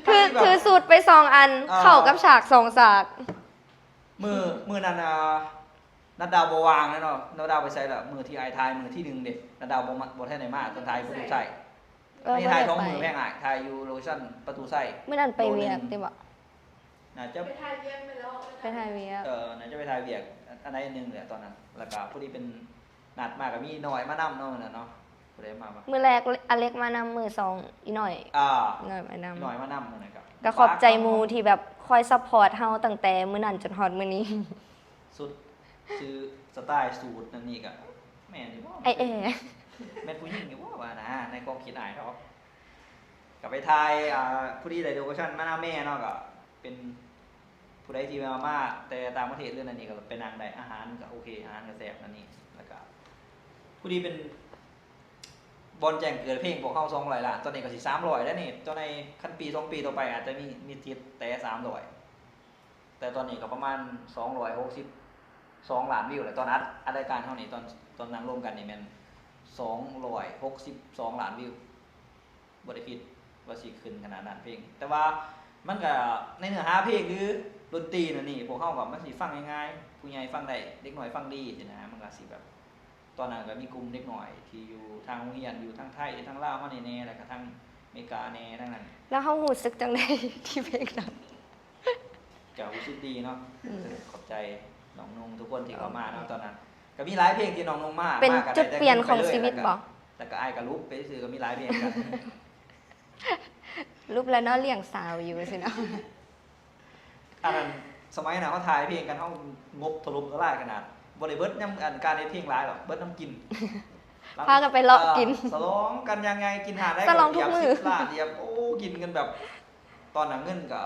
ຖື ຖືສູດໄປສອງອັນ ເອີ ເຂົ້າກັບສາກສອງສາກ ມື້ ມື້ນັ້ນ ອ່າ ນາດາວບໍ່ວ່າງແລ້ວເນາະ ນາດາວໄປໃສລະ ມື້ທີ່ອ້າຍຖ່າຍມື້ທີໜຶ່ງເດ້ ນາດາວບໍ່ມາ ບໍ່ທັນໄດ້ມາຕອນຖ່າຍປະຕູໄຊ ເອີ ອັນນີ້ຖ່າຍສອງມື້ແພງອ້າຍ ຖ່າຍຢູ່ໂລເຄຊັນປະຕູໄຊ ມື້ນັ້ນໄປວຽກຕິບໍ ໜ້າຈະໄປຖ່າຍວຽກ ໄປແລ້ວ ໄປຖ່າຍວຽກ ເອີ ໜ້າຈະໄປຖ່າຍວຽກອັນໃດອັນໜຶ່ງແຫຼະຕອນນັ້ນ ແລ້ວກໍພໍດີເປັນນັດມາກໍມີນ້ອຍມານຳເນາະ ມື້ນັ້ນເນາະ ຜູ້ໃດມາວະ ມື້ແລກອາເລັກມານຳ ມື້ສອງອີນ້ອຍ ອ່າ ນ້ອຍມານຳ ນ້ອຍມານຳມື້ນັ້ນກໍ ກໍຂອບໃຈໝູ່ທີ່ແບບຄອຍຊັບພອດເຮົາຕັ້ງແຕ່ມື້ນັ້ນຈົນຮອດມື້ນີ້ ຊຸດ ຊື່ສະໄຕລ໌ສູດນັ້ນນີ້ກໍແມ່ນຢູ່ບໍ່ ອ້າຍແອ ແມ່ນຜູ້ຍິງຢູ່ບໍ່ວ່ານະ ໃນຄວາມຄິດອ້າຍດອກ ກໍໄປຖ່າຍ ອ່າ ພໍດີໄດ້ໂລເຄຊັນມານາແມ່ເນາະ ກໍເປັນຜູ້ໃດທີ່ວ່າມາແຕ່ຕ່າງປະເທດ ຫຼື ນັ້ນນີ້ ກໍໄປນັ່ງໄດ້ ອາຫານກໍໂອເຄ ອາຫານກໍແຊບນັ້ນນີ້ ແລ້ວກໍພໍດີເປັນ ບ່ອນແຈ້ງເກີດເພງພວກເຮົາສອງຮ້ອຍລ້ານ ຕອນນີ້ກໍຊິສາມຮ້ອຍແລ້ວນີ້ ເຈົ້າໃນຄັນປີສອງປີຕໍ່ໄປອາດຈະມີ ມີຕິດແຕະສາມຮ້ອຍ ແຕ່ຕອນນີ້ກໍປະມານສອງຮ້ອຍຫົກສິບສອງລ້ານວິວແລ້ວ ຕອນອັດ ອັດລາຍການເຮົານີ້ ຕອນ ຕອນນັ່ງລົມກັນນີ້ແມ່ນສອງຮ້ອຍຫົກສິບສອງລ້ານວິວ. ບໍ່ໄດ້ຄິດວ່າຊິຂຶ້ນຂະໜາດນັ້ນເພງ ແຕ່ວ່າມັນກະ ໃນເນື້ອຫາເພງ ຫຼື ດົນຕີນັ້ນນີ້ ພວກເຮົາກໍ ມັນຊິຟັງງ່າຍໆ ຜູ້ໃຫຍ່ຟັງໄດ້ ເດັກນ້ອຍຟັງດີຊີ້ນະ ມັນກະຊິແບບ ຕອນນັ້ນກໍມີກຸ່ມເດັກນ້ອຍທີ່ຢູ່ທາງໂຮງຮຽນ ຢູ່ທາງໄທ ທາງລາວເຮົານີ້ແດ່ ແລ້ວກໍທາງເມກາແດ່ ທາງນັ້ນ. ແລ້ວເຮົາຮູ້ສຶກຈັ່ງໃດທີ່ເພງດັງ? ກໍຮູ້ສຶກດີເນາະ. ອືມ ຂອບໃຈນ້ອງນຸ່ງທຸກຄົນທີ່ເຂົ້າມາເນາະ ຕອນນັ້ນ ກໍມີຫຼາຍເພງທີ່ນ້ອງນຸ່ງມາ ເປັນຈຸດປ່ຽນຂອງຊີວິດບໍ່? ແລ້ວກໍອ້າຍກໍຫຼຸບໄປຊື່ ກໍມີຫຼາຍເພງກັນ ຫຼຸບແລ້ວເນາະ ລ້ຽງສາວຢູ່ຊີ້ເນາະ. ອັນນັ້ນ ສະໄໝນັ້ນເຮົາຖ່າຍເພງກັນ ເຮົາງົບຖະຫຼົ່ມທະລາຍຂະໜາດ ບໍ່ໄດ້ເບິດນຳ ອັນ ການເຮັດເພງຫຼາຍດອກ ເບິດນຳກິນ ພາກັນໄປເລາະກິນ ສະຫຼອງກັນຢ່າງໃຫຍ່ ກິນຮ້ານໃດກໍ ສະຫຼອງທຸກມື້ ຢຽບສິບລ້ານ ຢຽບ ໂອ້ ກິນກັນແບບ ຕອນນັ້ນເງິນກໍ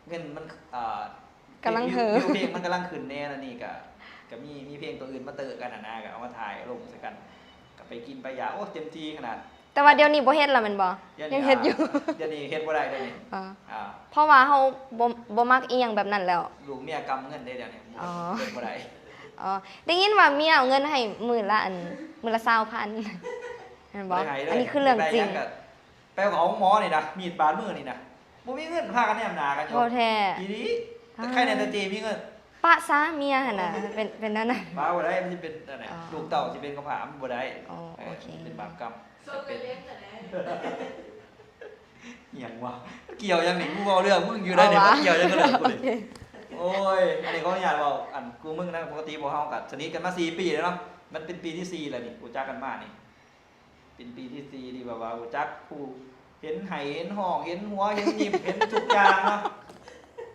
ເງິນມັນ ອ່າ ກຳລັງເຫີ ວິວເພງມັນກຳລັງຂຶ້ນແດ່ ແລ້ວນີ້ກະ ກະມີ ມີເພງຕົວອື່ນມາເຕີກັນຫັ້ນນະ ກະເອົາມາຖ່າຍລົງໃສ່ກັນ ກະໄປກິນໄປຢາກ ໂອ້ ເຕັມທີ່ຂະໜາດ. ແຕ່ວ່າດຽວນີ້ບໍ່ເຮັດແລ້ວແມ່ນບໍ່? ດຽວນີ້ ຍັງເຮັດຢູ່ ອ່າ ດຽວນີ້ເຮັດບໍ່ໄດ້ດຽວນີ້ ອ່າ ອ່າ ເພາະວ່າເຮົາບໍ່ ບໍ່ມັກອີ່ຫຍັງແບບນັ້ນແລ້ວ ລູກເມຍກຳເງິນເດ້ດຽວນີ້ ອໍ ເຮັດບໍ່ໄດ້. ອໍ ໄດ້ຍິນວ່າເມຍເອົາເງິນໃຫ້ມື້ລະ ອັນ ມື້ລະຊາວພັນ ແມ່ນບໍ່? ອັນນີ້ຄືເລື່ອງຈິງ ໄປເອົາຂອງໝໍນີ້ນະ ມີດບາດມືນີ້ນະ ບໍ່ມີເງິນ ພາກັນແນມໜ້າກັນຢູ່ ເວົ້າແທ້ ອີ່ຫຼີ. ແຕ່ໃຄແດ່ແຕ່ເຈມີເງິນ ປະຊະເມຍຫັ້ນນະ ເປັນ ເປັນແນວນັ້ນ ປະບໍ່ໄດ້ ມັນຊິເປັນອັນນັ້ນ ອໍ ລູກເຕົ້າຊິເປັນຂອງຜາ ມັນບໍ່ໄດ້. ອໍ ໂອເຄ ເອີ ເປັນບາບກຳ ເປັນ ອີ່ຫຍັງວະ ກ່ຽວຫຍັງນີ້ ກູເວົ້າເລື່ອງມຶງຢູ່ໄດ໋ນີ້ ມາກ່ຽວຫຍັງກັບເລື່ອງກູນີ້? ໂອ້ຍ ອັນນີ້ຂໍອະນຸຍາດເວົ້າ ອັນ ກູມຶງນະ ປົກກະຕິພວກເຮົາກໍສະໜິດກັນມາສີ່ປີແລ້ວເນາະ ມັນເປັນປີທີສີ່ແລ້ວນີ້ ຮູ້ຈັກກັນມານີ້ ເປັນປີທີສີ່ທີ່ແບບວ່າຮູ້ຈັກ ຜູ້ເຫັນໄຫ້ເຫັນຮ້ອງ ເຫັນຫົວເຫັນຍິ້ມ ເຫັນທຸກຢ່າງເນາະ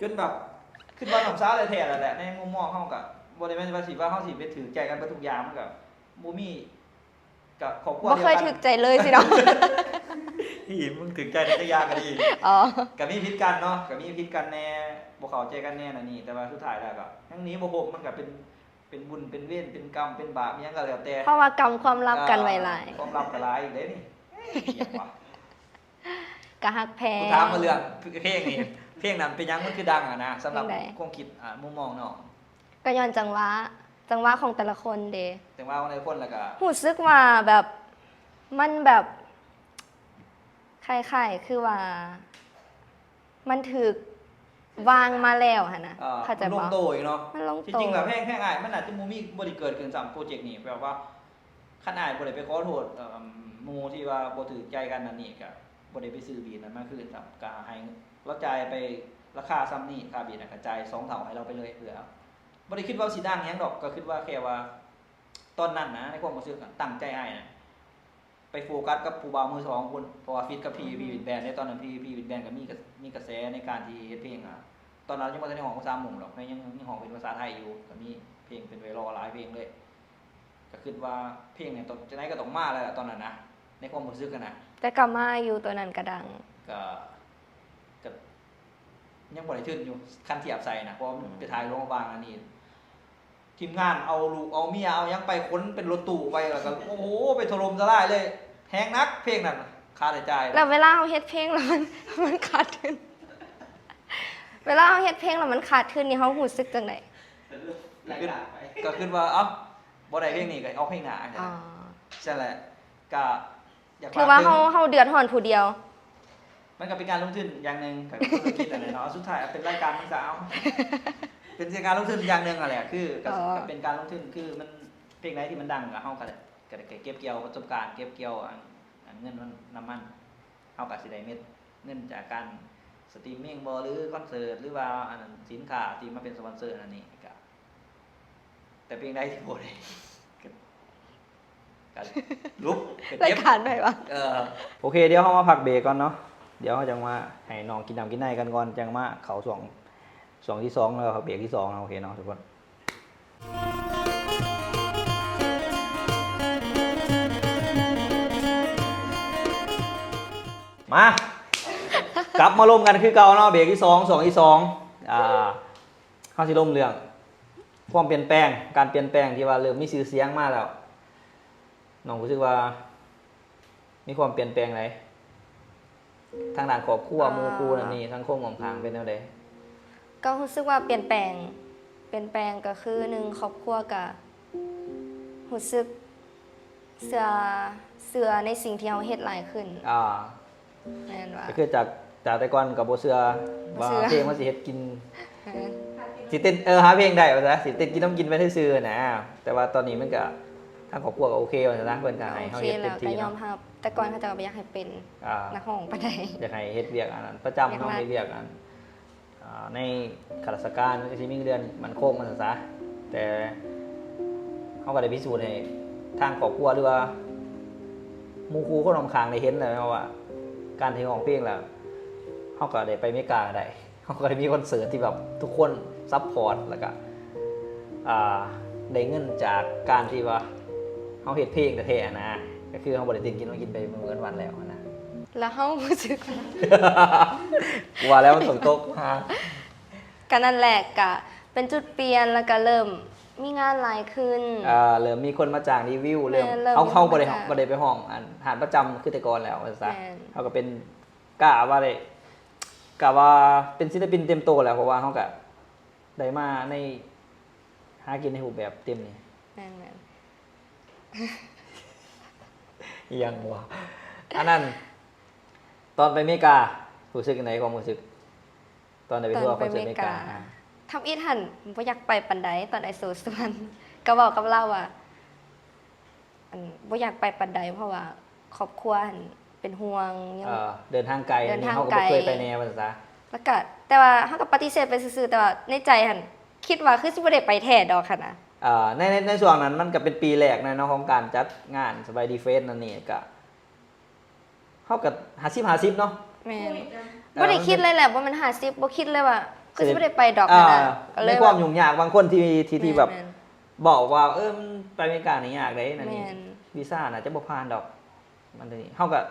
ຈົນແບບຄິດວ່ານ້ອງສາວແທ້ໆແຫຼະ ໃນມຸມມອງເຮົາກະບໍ່ໄດ້ແມ່ນວ່າຊິວ່າເຮົາຊິໄປຖືກໃຈກັນເບິດທຸກຢ່າງ ມັນກະບໍ່ມີ ກະຄອບຄົວ ບໍ່ເຄີຍຖືກໃຈເລີຍຊິເນາະ. ອີ່ ມຶງຖືກໃຈແຕ່ຈັກຢ່າງກະດີ ອໍ ກະມີຜິດກັນເນາະ ກະມີຜິດກັນແດ່ ບໍ່ເຂົ້າໃຈກັນແດ່ນັ້ນນີ້ ແຕ່ວ່າສຸດທ້າຍແລ້ວກະຍັງໜີບໍ່ພົ້ນ ມັນກະເປັນ ເປັນບຸນເປັນເວນ ເປັນກຳເປັນບາບ ອີ່ຫຍັງກໍແລ້ວແຕ່ ເພາະວ່າກຳຄວາມລັບກັນໄວ້ຫຼາຍ ຄວາມລັບກໍຫຼາຍອີກເດ້ນີ້ ອີ່ຫຍັງວະ ກະຮັກແພງ. ກູຖາມມາເລື່ອງເພງນີ້ ເພງນັ້ນເປັນຫຍັງມັນຄືດັງຫັ້ນນະ ສຳລັບຄວາມຄິດ ອ່າ ມຸມມອງນ້ອງ? ກໍຍ້ອນຈັງຫວະ ຈັງຫວະຂອງແຕ່ລະຄົນເດ້ ຈັງຫວະຂອງແຕ່ລະຄົນ ແລ້ວກໍຮູ້ສຶກວ່າແບບ ມັນແບບ ຄ້າຍໆຄືວ່າ ມັນຖືກວາງມາແລ້ວຫັ້ນນະ ເອີ ເຂົ້າໃຈບໍ່? ມັນລົງໂຕອີກເນາະ ມັນລົງໂຕ ທີ່ຈິງແລ້ວແພງ ແພງອ້າຍ ມັນອາດຈະບໍ່ມີ ບໍ່ໄດ້ເກີດຂຶ້ນຊ້ຳໂປຣເຈັກນີ້ ແບບວ່າຄັນອ້າຍບໍ່ໄດ້ໄປຂໍໂທດ ເອີ ໝູ່ທີ່ວ່າບໍ່ຖືກໃຈກັນນັ້ນນີ້ ກະບໍ່ໄດ້ໄປຊື້ບີດນັ້ນມາຄືນຊ້ຳ ກະໃຫ້ລາວຈ່າຍໄປລາຄາສ່ຳນີ້ ຄ່າບີດນັ້ນກະຈ່າຍສອງເທົ່າໃຫ້ລາວໄປເລີຍ ເພື່ອ ບໍ່ໄດ້ຄິດວ່າຊິດັງຫຍັງດອກ ກໍຄິດວ່າແຄ່ວ່າຕອນນັ້ນນະ ໃນຄວາມຮູ້ສຶກ ຕັ້ງໃຈອ້າຍນະ ໄປໂຟກັສກັບຜູ້ບ່າວມືສອງພຸ້ນ ເພາະວ່າຟີດກັບ PVP Big Band ເດ້ ຕອນນັ້ນ PVP Big Band ກໍມີກະ ມີກະແສໃນການທີ່ເຮັດເພງ ອາ ຕອນນັ້ນຍັງບໍ່ທັນໄດ້ຮ້ອງພາສາມົ້ງດອກ ຍັງ ຍັງຮ້ອງເປັນພາສາໄທຢູ່ ກໍມີເພງເປັນໄວຣັລຫຼາຍເພງເລີຍ ກໍຄິດວ່າເພງນີ້ຕ້ອງ ຈັ່ງໃດກໍຕ້ອງມາແລ້ວລະ ຕອນນັ້ນນະ ໃນຄວາມຮູ້ສຶກຫັ້ນນະ ແຕ່ກໍມາຢູ່ ຕອນນັ້ນກໍດັງ ກໍ ກໍຍັງບໍ່ໄດ້ທຶນຢູ່ ຄັນທຽບໃສ່ນະ ເພາະວ່າມັນ ອືມ ໄປຖ່າຍຫຼວງພະບາງອັນນີ້ ທີມງານເອົາລູກເອົາເມຍເອົາຫຍັງໄປ ຂົນເປັນລົດຕູ້ໄປ ແລ້ວກໍ ໂອ້ໂຫ ໄປຖະຫຼົ່ມທະລາຍເລີຍ ແຮງໜັກເພງນັ້ນ ຄ່າໃຊ້ຈ່າຍ ແລ້ວເວລາເຮົາເຮັດເພງແລ້ວມັນ ມັນຂາດທຶນ ເວລາເຮົາເຮັດເພງແລ້ວມັນຂາດທຶນນີ້ ເຮົາຮູ້ສຶກຈັ່ງໃດ? ກໍຄິດ ກໍຄິດວ່າ ເອົ້າ ບໍ່ໄດ້ເພງນີ້ກໍອອກເພງໜ້າ ອໍ ຊັ້ນແຫຼະ ກໍ ຢາກ ຖືວ່າເຮົາ ເຮົາເດືອດຮ້ອນຜູ້ດຽວ ມັນກໍເປັນການລົງທຶນຢ່າງໜຶ່ງ ກໍເປັນທຸລະກິດຫັ້ນແຫຼະເນາະ ສຸດທ້າຍເອົາເປັນລາຍການມັນຊະເອົາ ເປັນການລົງທຶນຢ່າງໜຶ່ງຫັ້ນແຫຼະ ຄື ກໍ ເອີ ກໍເປັນການລົງທຶນ ຄືມັນ ເພງໃດທີ່ມັນດັງ ກໍເຮົາກໍ ກໍໄດ້ເກັບກ່ຽວປະສົບການ ເກັບກ່ຽວອັນ ອັນເງິນມັນ ນຳມັນ ເຮົາກໍຊິໄດ້ເມັດເງິນຈາກການສະຕຣີມມິງບໍ ຫຼື ຄອນເສີດ ຫຼືວ່າອັນສິນຄ້າທີ່ມາເປັນສະປອນເຊີນັ້ນນີ້ ກໍ ແຕ່ເພງໃດທີ່ບໍ່ໄດ້ ກໍ ກໍຫຼຸບ ກໍເຈັບ ລາຍການໄປວະ ເອີ ໂອເຄ ດຽວເຮົາມາພັກເບຣກກ່ອນເນາະ ດຽວເຮົາຈັ່ງມາໃຫ້ນ້ອງກິນນ້ຳກິນໃນກັນກ່ອນ ຈັ່ງມາເຂົ້າຊ່ວງ ຊ່ວງທີສອງ ແລ້ວກໍເບຣກທີສອງເນາະ ໂອເຄເນາະທຸກຄົນ ມາ ກັບມາລົມກັນຄືເກົ່າເນາະ ເບຣກທີສອງ ຊ່ວງທີສອງ ອ່າ ເຮົາຊິລົມເລື່ອງຄວາມປ່ຽນແປງ ການປ່ຽນແປງທີ່ວ່າເລີ່ມມີຊື່ສຽງມາແລ້ວ ນ້ອງຮູ້ສຶກວ່າ ມີຄວາມປ່ຽນແປງໃດ ທາງດ້ານຄອບຄົວ ອ່າ ໝູ່ຄູ່ນັ້ນນີ້ ສັງຄົມອ້ອມຂ້າງເປັນແນວໃດ? ກໍຮູ້ສຶກວ່າປ່ຽນແປງ, ປ່ຽນແປງກໍຄື ໜຶ່ງ ຄອບຄົວກໍຮູ້ສຶກເຊື່ອ, ເຊື່ອໃນສິ່ງທີ່ເຮົາເຮັດຫຼາຍຂຶ້ນ. ອ່າ ແມ່ນວ່າ ກໍຄືຈາກ, ຈາກແຕ່ກ່ອນກໍບໍ່ເຊື່ອ ບໍ່ເຊື່ອ ວ່າເພງມັນຊິເຮັດກິນ ແມ່ນ ຊິເຕັ້ນ, ເອີ ຫາເພງໄດ້ວ່າຊະ ຊິເຕັ້ນກິນນຳກິນໄປຊື່ໆນະ. ແຕ່ວ່າຕອນນີ້ມັນກໍ ທາງຄອບຄົວກໍໂອເຄວ່າຊະນະ, ເພິ່ນກໍໃຫ້ເຮົາເຮັດເຕັມທີ່ເນາະ. ໂອເຄແລ້ວ ກໍຍອມຮັບ, ແຕ່ກ່ອນເຂົາເຈົ້າກໍບໍ່ຢາກໃຫ້ເປັນ ອ່າ ນັກຮ້ອງປານໃດ, ຢາກໃຫ້ເຮັດວຽກອັນນັ້ນປະຈຳ ວຽກລັດ ເຮົາເຮັດວຽກອັນ ອ່າ ໃນຂ້າລາຊະການມັນກໍຊິມີເງິນເດືອນໝັ້ນຄົງວ່າຊັ້ນຊະ, ແຕ່ເຮົາກໍໄດ້ພິສູດໃຫ້ທາງຄອບຄົວ ຫຼືວ່າໝູ່ຄູ່ຄົນອ້ອມຂ້າງໄດ້ເຫັນແລ້ວເນາະວ່າ ການທີ່ຮ້ອງເພງແລ້ວ ເຮົາກໍໄດ້ໄປອາເມລິກາໄດ້, ເຮົາກໍໄດ້ມີຄອນເສີດທີ່ແບບທຸກຄົນຊັບພອດ ແລ້ວກໍ ອ່າ ໄດ້ເງິນຈາກການທີ່ວ່າເຮົາເຮັດເພງແທ້ໆນະ, ກໍຄືເຮົາບໍ່ໄດ້ເຕັ້ນກິນນອນກິນໄປມື້ວັນແລ້ວນະ. ແລ້ວເຮົາຮູ້ສຶກ ວ່າ ວ່າແລ້ວມັນຕົກຕົກມາ ກໍນັ້ນແຫຼະ ກໍເປັນຈຸດປ່ຽນ ແລ້ວກໍເລີ່ມມີງານຫຼາຍຂຶ້ນ. ເອີ ເລີ່ມມີຄົນມາຈ້າງຣີວິວ ເລີ່ມ ແມ່ນ ເລີ່ມ ເຮົາ ເຮົາບໍ່ໄດ້ ມີຄົນມາຈ້າງ ບໍ່ໄດ້ໄປຮ້ອງອັນຮ້ານປະຈຳຄືແຕ່ກ່ອນແລ້ວວ່າຊັ້ນຊະ. ແມ່ນ ເຮົາກໍເປັນ ກະວ່າໄດ້ ກະວ່າເປັນສິນລະປິນເຕັມໂຕແລ້ວ ເພາະວ່າເຮົາກະໄດ້ມາໃນ ຫາກິນໃນຮູບແບບເຕັມນີ້. ແມ່ນໆ ອີ່ຫຍັງວະ? ອັນນັ້ນ ຕອນໄປເມກາ ຮູ້ສຶກຈັ່ງໃດ ຄວາມຮູ້ສຶກ ຕອນໄດ້ໄປທົວຄອນເສີດເມກາ? ອາ ທຳອິດຫັ້ນບໍ່ຢາກໄປປານໃດ ຕອນໄອໂຊຊວນ ກໍເວົ້າກັບລາວວ່າ ອັນ ບໍ່ຢາກໄປປານໃດ ເພາະວ່າຄອບຄົວຫັ້ນເປັນຫ່ວງ ຍັງ ເອີ ເດີນທາງໄກ ເດີນທາງໄກ ອັນນີ້ເຮົາກໍບໍ່ເຄີຍໄປແດ່ວ່າຊັ້ນຊະ. ແລ້ວກະ ແຕ່ວ່າເຮົາກໍປະຕິເສດໄປຊື່ໆ ແຕ່ວ່າໃນໃຈຫັ້ນຄິດວ່າຄືຊິບໍ່ໄດ້ໄປແທ້ດອກຫັ້ນນະ. ເອີ ໃນ ໃນ ໃນຊ່ວງນັ້ນມັນກໍເປັນປີແລກເນາະ ຂອງການຈັດງານສະບາຍດີເຟສນັ້ນນີ້ ກະ ເຮົາກໍຫ້າສິບຫ້າສິບເນາະ. ແມ່ນ ບໍ່ໄດ້ຄິດເລີຍແຫຼະ ບໍ່ແມ່ນຫ້າສິບ ບໍ່ຄິດເລີຍວ່າຄືຊິບໍ່ໄດ້ໄປດອກ ອ່າ ຫັ້ນນະ. ກໍເລີຍ ໃນຄວາມຫຍຸ້ງຍາກບາງຄົນທີ່ ທີ່ ທີ່ແບບ ແມ່ນໆ ບອກວ່າ ເອີ ໄປອາເມລິການີ້ຍາກເດ້ ນັ້ນນີ້ ແມ່ນ ວີຊາໜ້າຈະບໍ່ຜ່ານດອກ ມັນນີ້ ເຮົາກໍ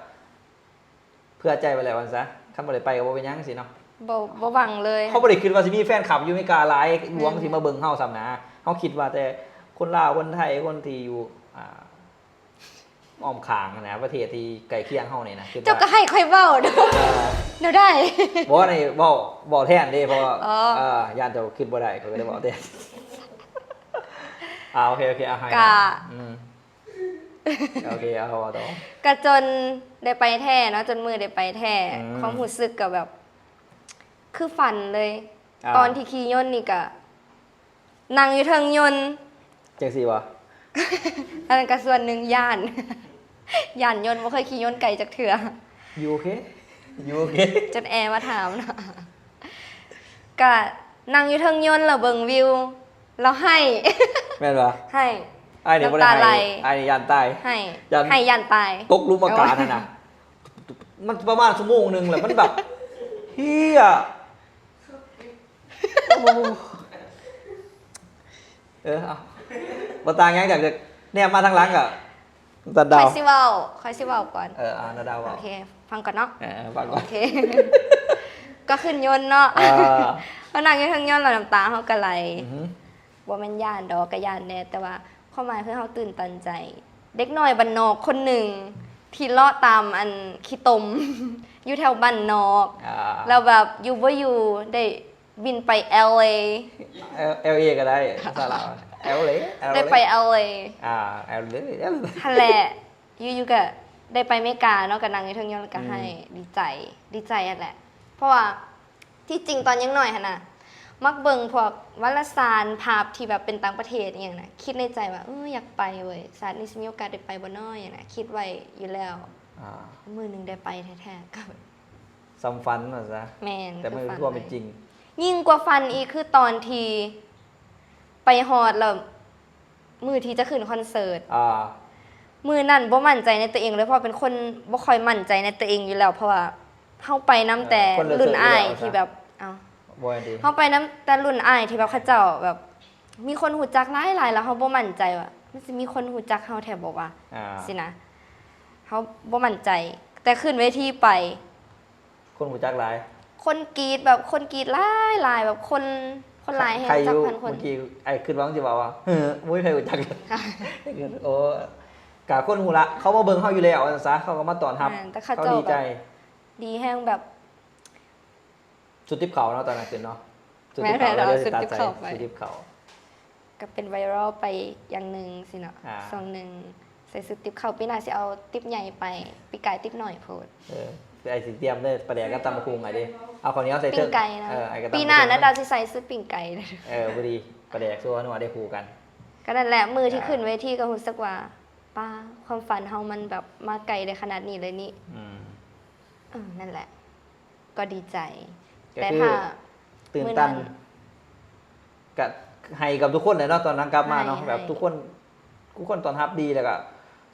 ເຜື່ອໃຈໄວ້ແລ້ວວ່າຊັ້ນຊະ ຄັນບໍ່ໄດ້ໄປກໍບໍ່ເປັນຫຍັງຊີ້ເນາະ. ບໍ່ ບໍ່ຫວັງເລີຍ ເຮົາບໍ່ໄດ້ຄິດວ່າຊິມີແຟນຄລັບຢູ່ອາເມລິກາຫຼາຍຫຼວງ ແມ່ນໆ ຊິມາເບິ່ງເຮົາຊ້ຳນະ. ເຮົາຄິດວ່າແຕ່ຄົນລາວ ຄົນໄທ ຄົນທີ່ຢູ່ ອ່າ ອ້ອມຂ້າງຫັ້ນນະ ປະເທດທີ່ໃກ້ຄຽງເຮົານີ້ນະ ຄິດວ່າ ເຈົ້າກໍໃຫ້ຂ້ອຍເວົ້າເນາະ ເອີ ແນວໃດ? ບໍ່ ອັນນີ້ເວົ້າ ເວົ້າແທນເດ້ ເພາະວ່າ ອໍ ເອີ ຢ້ານເຈົ້າຄິດບໍ່ໄດ້ ຂ້ອຍກໍເລີຍເວົ້າແທນ. ອ່າ ໂອເຄ ໂອເຄ ອ່າ ໃຫ້ ກະ ອືມ ໂອເຄ ເອົາ ເວົ້າຕໍ່. ກະຈົນໄດ້ໄປແທ້ເນາະ ຈົນມື້ໄດ້ໄປແທ້ ອືມ ຄວາມຮູ້ສຶກກໍແບບຄືຝັນເລີຍ ອ່າ ຕອນທີ່ຂີ່ຍົນນີ້ກະ ນັ່ງຢູ່ເທິງຍົນ ຈັ່ງຊີ້ຫວາ? ອັນນັ້ນກໍສ່ວນໜຶ່ງ ຢ້ານ ຢ້ານຍົນ ບໍ່ເຄີຍຂີ່ຍົນໄກຈັກເທື່ອ. You okay? You okay? ຈົນແອມາຖາມເນາະ. ກະນັ່ງຢູ່ເທິງຍົນ ແລ້ວເບິ່ງວິວ ແລ້ວໄຫ້ ແມ່ນບໍ່? ໄຫ້ ອ້າຍນີ້ບໍ່ໄດ້ໄຫ້ ນ້ຳຕາໄຫຼ ອ້າຍນີ້ຢ້ານຕາຍ ໄຫ້ ຢ້ານ ໄຫ້ຢ້ານຕາຍ ຕົກຫຼຸມອາກາດຫັ້ນນະ. ມັນປະມານຊົ່ວໂມງໜຶ່ງແລ້ວ ມັນແບບ ເຮີ້ຍ ໂອ້ ເອີ ເອົາ ບໍ່ຕ່າງຫຍັງຈາກແນມມາທາງຫຼັງກໍ ຕັດດາວ ຂ້ອຍຊິເວົ້າ ຂ້ອຍຊິເວົ້າກ່ອນ. ເອີ ເອົາ ຕັດດາວເວົ້າ ໂອເຄ ຟັງກ່ອນເນາະ. ເອີ ເອີ ຟັງກ່ອນ ໂອເຄ ກໍຂຶ້ນຍົນເນາະ ເອີ ກໍນັ່ງຢູ່ເທິງຍົນ ແລ້ວນ້ຳຕາເຮົາກໍໄຫຼ. ອືຮຶ ບໍ່ແມ່ນຢ້ານດອກ ກໍຢ້ານແດ່ ແຕ່ວ່າຄວາມໝາຍຄືເຮົາຕື່ນຕັນໃຈ ເດັກນ້ອຍບ້ານນອກຄົນໜຶ່ງທີ່ເລາະຕາມອັນຂີ້ຕົມ ຢູ່ແຖວບ້ານນອກ ອ່າ ແລ້ວແບບຢູ່ບໍ່ຢູ່ໄດ້ບິນໄປແອລເອ ແອລເອກໍໄດ້ ພາສາລາວ ແອລເອ ໄດ້ໄປແອລເອ ອ່າ ແອລເອ ຫັ້ນແຫຼະ. ຢູ່ໆກໍໄດ້ໄປເມກາເນາະ ກໍນັ່ງຢູ່ເທິງຍົນ ແລ້ວກໍໄຫ້ ອືມ ດີໃຈ ດີໃຈຫັ້ນແຫຼະ ເພາະວ່າ ທີ່ຈິງຕອນຍັງນ້ອຍຫັ້ນນະ ມັກເບິ່ງພວກວາລະສານ ພາບທີ່ແບບເປັນຕ່າງປະເທດອີ່ຫຍັງນະ ຄິດໃນໃຈວ່າ ເອີ ຢາກໄປເວີຍ ຊາດນີ້ຊິມີໂອກາດໄດ້ໄປບໍ່ນໍ ຫຍັງນະ ຄິດໄວ້ຢູ່ແລ້ວ ອ່າ ມື້ໜຶ່ງໄດ້ໄປແທ້ໆ ກໍສ່ຳຝັນວ່າຊະ. ແມ່ນ ແຕ່ມັນຄືຄວາມເປັນຈິງ ຍິ່ງກວ່າຝັນອີກ ຄືຕອນທີ່ໄປຮອດແລ້ວ ມື້ທີ່ຈະຂຶ້ນຄອນເສີດ ອ່າ ມື້ນັ້ນບໍ່ໝັ້ນໃຈໃນຕົວເອງເລີຍ ເພາະເປັນຄົນບໍ່ຄ່ອຍໝັ້ນໃຈໃນຕົວເອງຢູ່ແລ້ວ ເພາະວ່າເຮົາໄປນຳແຕ່ ເອີ ລຸ້ນອ້າຍທີ່ແບບ ເອົ້າ ບໍ່ແມ່ນຕິ ເຮົາໄປນຳແຕ່ລຸ້ນອ້າຍທີ່ແບບເຂົາເຈົ້າແບບມີຄົນຮູ້ຈັກຫຼາຍໆ ແລ້ວເຮົາບໍ່ໝັ້ນໃຈວ່າມັນຊິມີຄົນຮູ້ຈັກເຮົາແທ້ບໍ່ວະ ອ່າ ຊີ້ນະ ເຮົາບໍ່ໝັ້ນໃຈ ແຕ່ຂຶ້ນເວທີໄປ ຄົນຮູ້ຈັກຫຼາຍ ຄົນກຣີດແບບ ຄົນກຣີດຫຼາຍໆ ແບບຄົນ ຄົນຫຼາຍແຮງ ຈັກພັນຄົນ. ເມື່ອກີ້ອ້າຍຄິດວ່າມັນຊິເວົ້າວ່າ ບໍ່ມີໃຜຮູ້ຈັກ ໂອ້ ກະຄົນຮູ້ລະ ເຂົາມາເບິ່ງເຮົາຢູ່ແລ້ວວ່າຊັ້ນຊະ ເຂົາກໍມາຕ້ອນຮັບ ແມ່ນ ແຕ່ເຂົາເຈົ້າ ເຂົາດີໃຈ ແບບ ດີແຮງ ແບບ ຊຸດຕິບເຂົ້າເນາະ ຕອນນັ້ນຄືນເນາະ ຊຸດຕິບເຂົ້າ ແມ່ນໆ ເຂົາເຈົ້າຊິຕັດໃສ່ ຊຸດຕິບເຂົ້າ ກໍເປັນໄວຣັລໄປຢ່າງໜຶ່ງຊີ້ເນາະ ອາ ຊ່ວງໜຶ່ງ ໃສ່ຊຸດຕິບເຂົ້າ ປີໜ້າຊິເອົາຕິບໃຫຍ່ໄປ ປີກາຍຕິບໜ້ອຍໂພດ ເອີ ອ້າຍຊິຕຽມເດີ ປາແດກກັບຕຳບັກຫຸ່ງ ອ້າຍເດ້ ເອົາເຂົ້າໜຽວໃສ່ເທິງ ປີ້ງໄກ່ເນາະ ເອີ ອ້າຍກໍຕຳບັກຫຸ່ງ ປີໜ້ານະດາວຊິໃສ່ຊຸດປີ້ງໄກ່ ເອີ ພໍດີ ປາແດກສູ່ເຮົານົວໄດ້ຄູ່ກັນ ກໍນັ້ນແຫຼະ ມື້ທີ່ຂຶ້ນເວທີກໍຮູ້ສຶກວ່າ ປ້າ ຄວາມຝັນເຮົາມັນແບບມາໄກໄດ້ຂະໜາດນີ້ເລີຍນີ້ ອືມ ເອີ ນັ້ນແຫຼະ ກໍດີໃຈ ກໍ ແຕ່ ຄື ຖ້າ ຕື່ນຕັນ ມື້ນັ້ນ ກະໄຫ້ກັບທຸກຄົນແຫຼະເນາະ ຕອນນັ້ນກັບມາເນາະ ໄຫ້ ແບບ ໄຫ້ ທຸກຄົນ ທຸກຄົນຕ້ອນຮັບດີ ແລ້ວກະ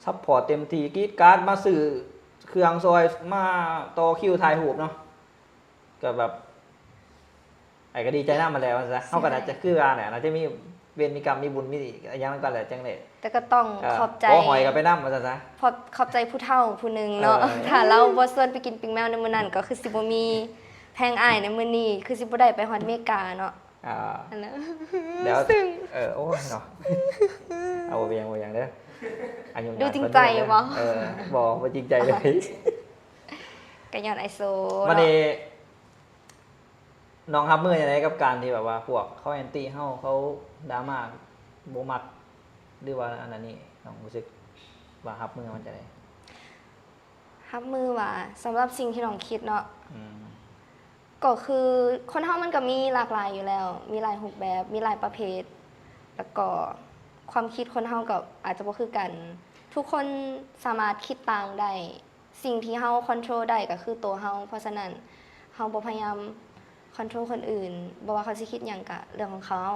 ຊັບພອດເຕັມທີ່ ກຣີດກາດ ມາຊື້ເຄື່ອງຊ່ອຍ ມາຕໍ່ຄິວຖ່າຍຮູບເນາະ ກໍແບບ ອ້າຍກໍດີໃຈນຳຫັ້ນແຫຼະວ່າຊັ້ນຊະ ເຮົາກໍໜ້າຈະຄືວ່າແຫຼະ ໜ້າຈະມີເວນມີກຳ ມີບຸນມີຫຍັງນຳກັນແຫຼະ ຈັ່ງໄດ້ ແຕ່ກໍຕ້ອງ ເອີ ຂອບໃຈ ຂໍຫອຍກັນໄປນຳວ່າຊັ້ນຊະ ຂອບ ຂອບໃຈຜູ້ເຖົ້າຜູ້ໜຶ່ງເນາະ ເອີ ຖ້າລາວບໍ່ຊວນໄປກິນປີ້ງແມວໃນມື້ນັ້ນ ກໍຄືຊິບໍ່ມີແພງອ້າຍໃນມື້ນີ້ ຄືຊິບໍ່ໄດ້ໄປຮອດເມກາເນາະ ອ່າ ອັນນັ້ນ ແລ້ວ ຊຶ່ງ ເອີ ໂອ້ຍເນາະ ເອົາ ບໍ່ເປັນຫຍັງ ບໍ່ເປັນຫຍັງເດີ ອາຍຸ ດູຈິງໃຈບໍ່? ເອີ ບໍ່ ບໍ່ຈິງໃຈເລີຍ ກໍຍ້ອນອ້າຍໂຊ ບັດນີ້ ເນາະ ນ້ອງຮັບມືຈັ່ງໃດກັບການທີ່ແບບວ່າພວກເຂົາແອນຕີເຮົາ ເຂົາດຣາມາ ບໍ່ມັກ ຫຼືວ່າອັນນັ້ນນີ້ ນ້ອງຮູ້ສຶກວ່າຮັບມືມັນຈັ່ງໃດ? ຮັບມືວ່າ ສຳລັບສິ່ງທີ່ນ້ອງຄິດເນາະ ອືມ ກໍຄືຄົນເຮົາມັນກໍມີຫຼາກຫຼາຍຢູ່ແລ້ວ ມີຫຼາຍຮູບແບບ ມີຫຼາຍປະເພດ ແລ້ວກໍຄວາມຄິດຄົນເຮົາກໍອາດຈະບໍ່ຄືກັນ ທຸກຄົນສາມາດຄິດຕ່າງໄດ້ ສິ່ງທີ່ເຮົາຄອນໂທຣໄດ້ກໍຄືໂຕເຮົາ ເພາະສະນັ້ນເຮົາບໍ່ພະຍາຍາມຄອນໂທຣຄົນອື່ນ ບໍ່ວ່າເຂົາຊິຄິດຫຍັງກໍເລື່ອງຂອງເຂົາ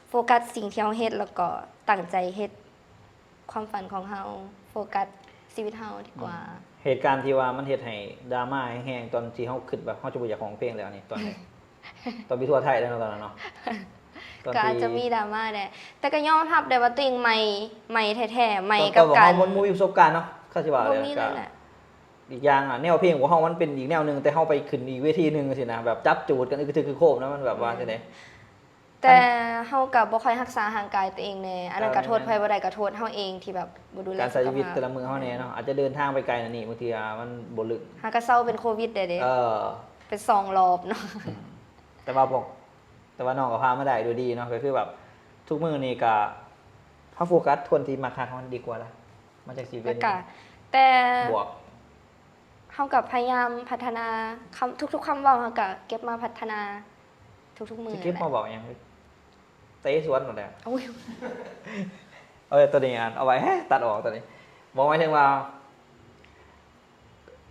ໂຟກັສສິ່ງທີ່ເຮົາເຮັດ ແລ້ວກໍຕັ້ງໃຈເຮັດ ຄວາມຝັນຂອງເຮົາ ໂຟກັສຊີວິດເຮົາດີກວ່າ ອືມ ເຫດການທີ່ວ່າມັນເຮັດໃຫ້ດຣາມາແຮງໆ ຕອນທີ່ເຮົາຄິດວ່າເຮົາຈະບໍ່ຢາກຮ້ອງເພງແລ້ວນີ້ ຕອນໃດ? ຕອນໄປທົ່ວໄທແລ້ວເນາະ ຕອນນັ້ນເນາະ ຕອນທີ່ ກໍອາດຈະມີດຣາມາແດ່ ແຕ່ກໍຍອມຮັບໄດ້ວ່າຕົວເອງໃໝ່ ໃໝ່ແທ້ໆ ໃໝ່ກັບການ ເຮົາບໍ່ມີປະສົບການເນາະ ຄັນຊິວ່າ ບໍ່ມີເລີຍແຫຼະ ອີກຢ່າງອະ ແນວເພງຂອງເຮົາມັນເປັນອີກແນວໜຶ່ງ ແຕ່ເຮົາໄປຂຶ້ນອີກເວທີໜຶ່ງຊີ້ນະ ແບບຈັບຈູດກັນ ອື ຄືຖືກຄືໂຄມນະ ມັນແບບວ່າຈັ່ງໃດ? ແຕ່ເຮົາກໍບໍ່ຄ່ອຍຮັກສາຮ່າງກາຍຕົວເອງແດ່ ອັນນັ້ນກໍໂທດໃຜບໍ່ໄດ້ ກໍໂທດເຮົາເອງທີ່ແບບບໍ່ດູແລ ການໃຊ້ຊີວິດແຕ່ລະມື້ເຮົາແດ່ເນາະ ອາດຈະເດີນທາງໄປໄກນັ້ນນີ້ ບາງເທື່ອມັນບໍ່ລຶກ ຫາກະເຊົາເປັນໂຄວິດແດ່ເດ້ ເອີ ເປັນສອງລອບເນາະ ອືມ ແຕ່ວ່າພວກ ແຕ່ວ່ານ້ອງກໍຜ່ານມາໄດ້ໂດຍດີເນາະ ກໍຄືແບບທຸກມື້ນີ້ກໍເຮົາໂຟກັສຄົນທີ່ມັກຮັກເຮົາດີກວ່າລະ ມັນຈັ່ງຊິເປັນ ແລ້ວກະ ແຕ່ ບວກ ເຮົາກໍພະຍາຍາມພັດທະນາ ຄຳ ທຸກໆຄຳເວົ້າເຮົາກໍເກັບມາພັດທະນາທຸກໆມື້ ຊິເກັບມາເວົ້າຫຍັງ ເຕະສວນໂລດແຫຼະ ໂອ້ຍ ເອີ ໂຕນີ້ອັນ ເອົາໄວ້ ແຮະ ຕັດອອກໂຕນີ້ ບໍ່ ໝາຍເຖິງວ່າ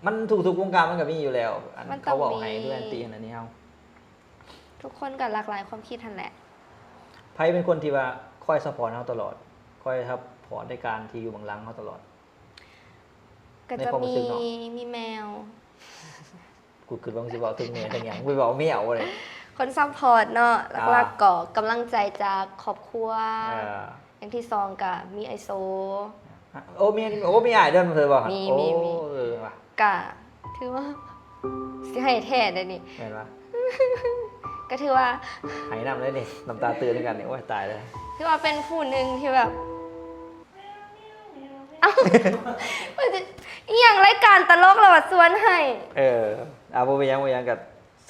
ມັນທຸກໆວົງການມັນກໍມີຢູ່ແລ້ວ ອັນ ມັນຕ້ອງ ເຂົາເວົ້າໃຫ້ ມີ ເພື່ອນຕີຫັ້ນອັນນີ້ເຮົາ ທຸກຄົນກໍຫຼາກຫຼາຍຄວາມຄິດຫັ້ນແຫຼະ ໃຜເປັນຄົນທີ່ວ່າຄອຍຊັບພອດເຮົາຕະຫຼອດ ຄອຍຊັບພອດໃນການທີ່ຢູ່ເບື້ອງຫຼັງເຮົາຕະຫຼອດ? ກໍຈະມີ ໃນຄວາມຮູ້ສຶກເນາະ ມີແມວ ກູຄິດວ່າມຶງຊິເວົ້າເຖິງແມ່ເຖິງຫຍັງ ໄປເວົ້າແມວເລີຍ ຄົນຊັບພອດເນາະ ອ່າ ຫຼັກໆກໍກຳລັງໃຈຈາກຄອບຄົວ ອ່າ ຢ່າງທີສອງກໍມີອ້າຍໂຊ ໂອ້ ມີ ໂອ້ ມີອ້າຍເດີ ເຄີຍບໍ່? ມີ ໂອ້ ມີ ມີ ເອີ ວ່າ ກະຖືວ່າ ຊິໃຫ້ແທ້ເດ້ນີ້ ແມ່ນບໍ່? ກະຖືວ່າ ໄຫ້ນຳເລີຍນີ້ ນ້ຳຕາຕື່ນຄືກັນນີ້ ໂອ້ຍ ຕາຍແລ້ວ ຖືວ່າເປັນຜູ້ໜຶ່ງທີ່ແບບ ເອົ້າ ມັນຈະ ອີ່ຫຍັງ ລາຍການຕະຫຼົກແລ້ວວ່າຊວນໄຫ້ ເອີ ອ່າ ບໍ່ເປັນຫຍັງ ບໍ່ເປັນຫຍັງ ກະ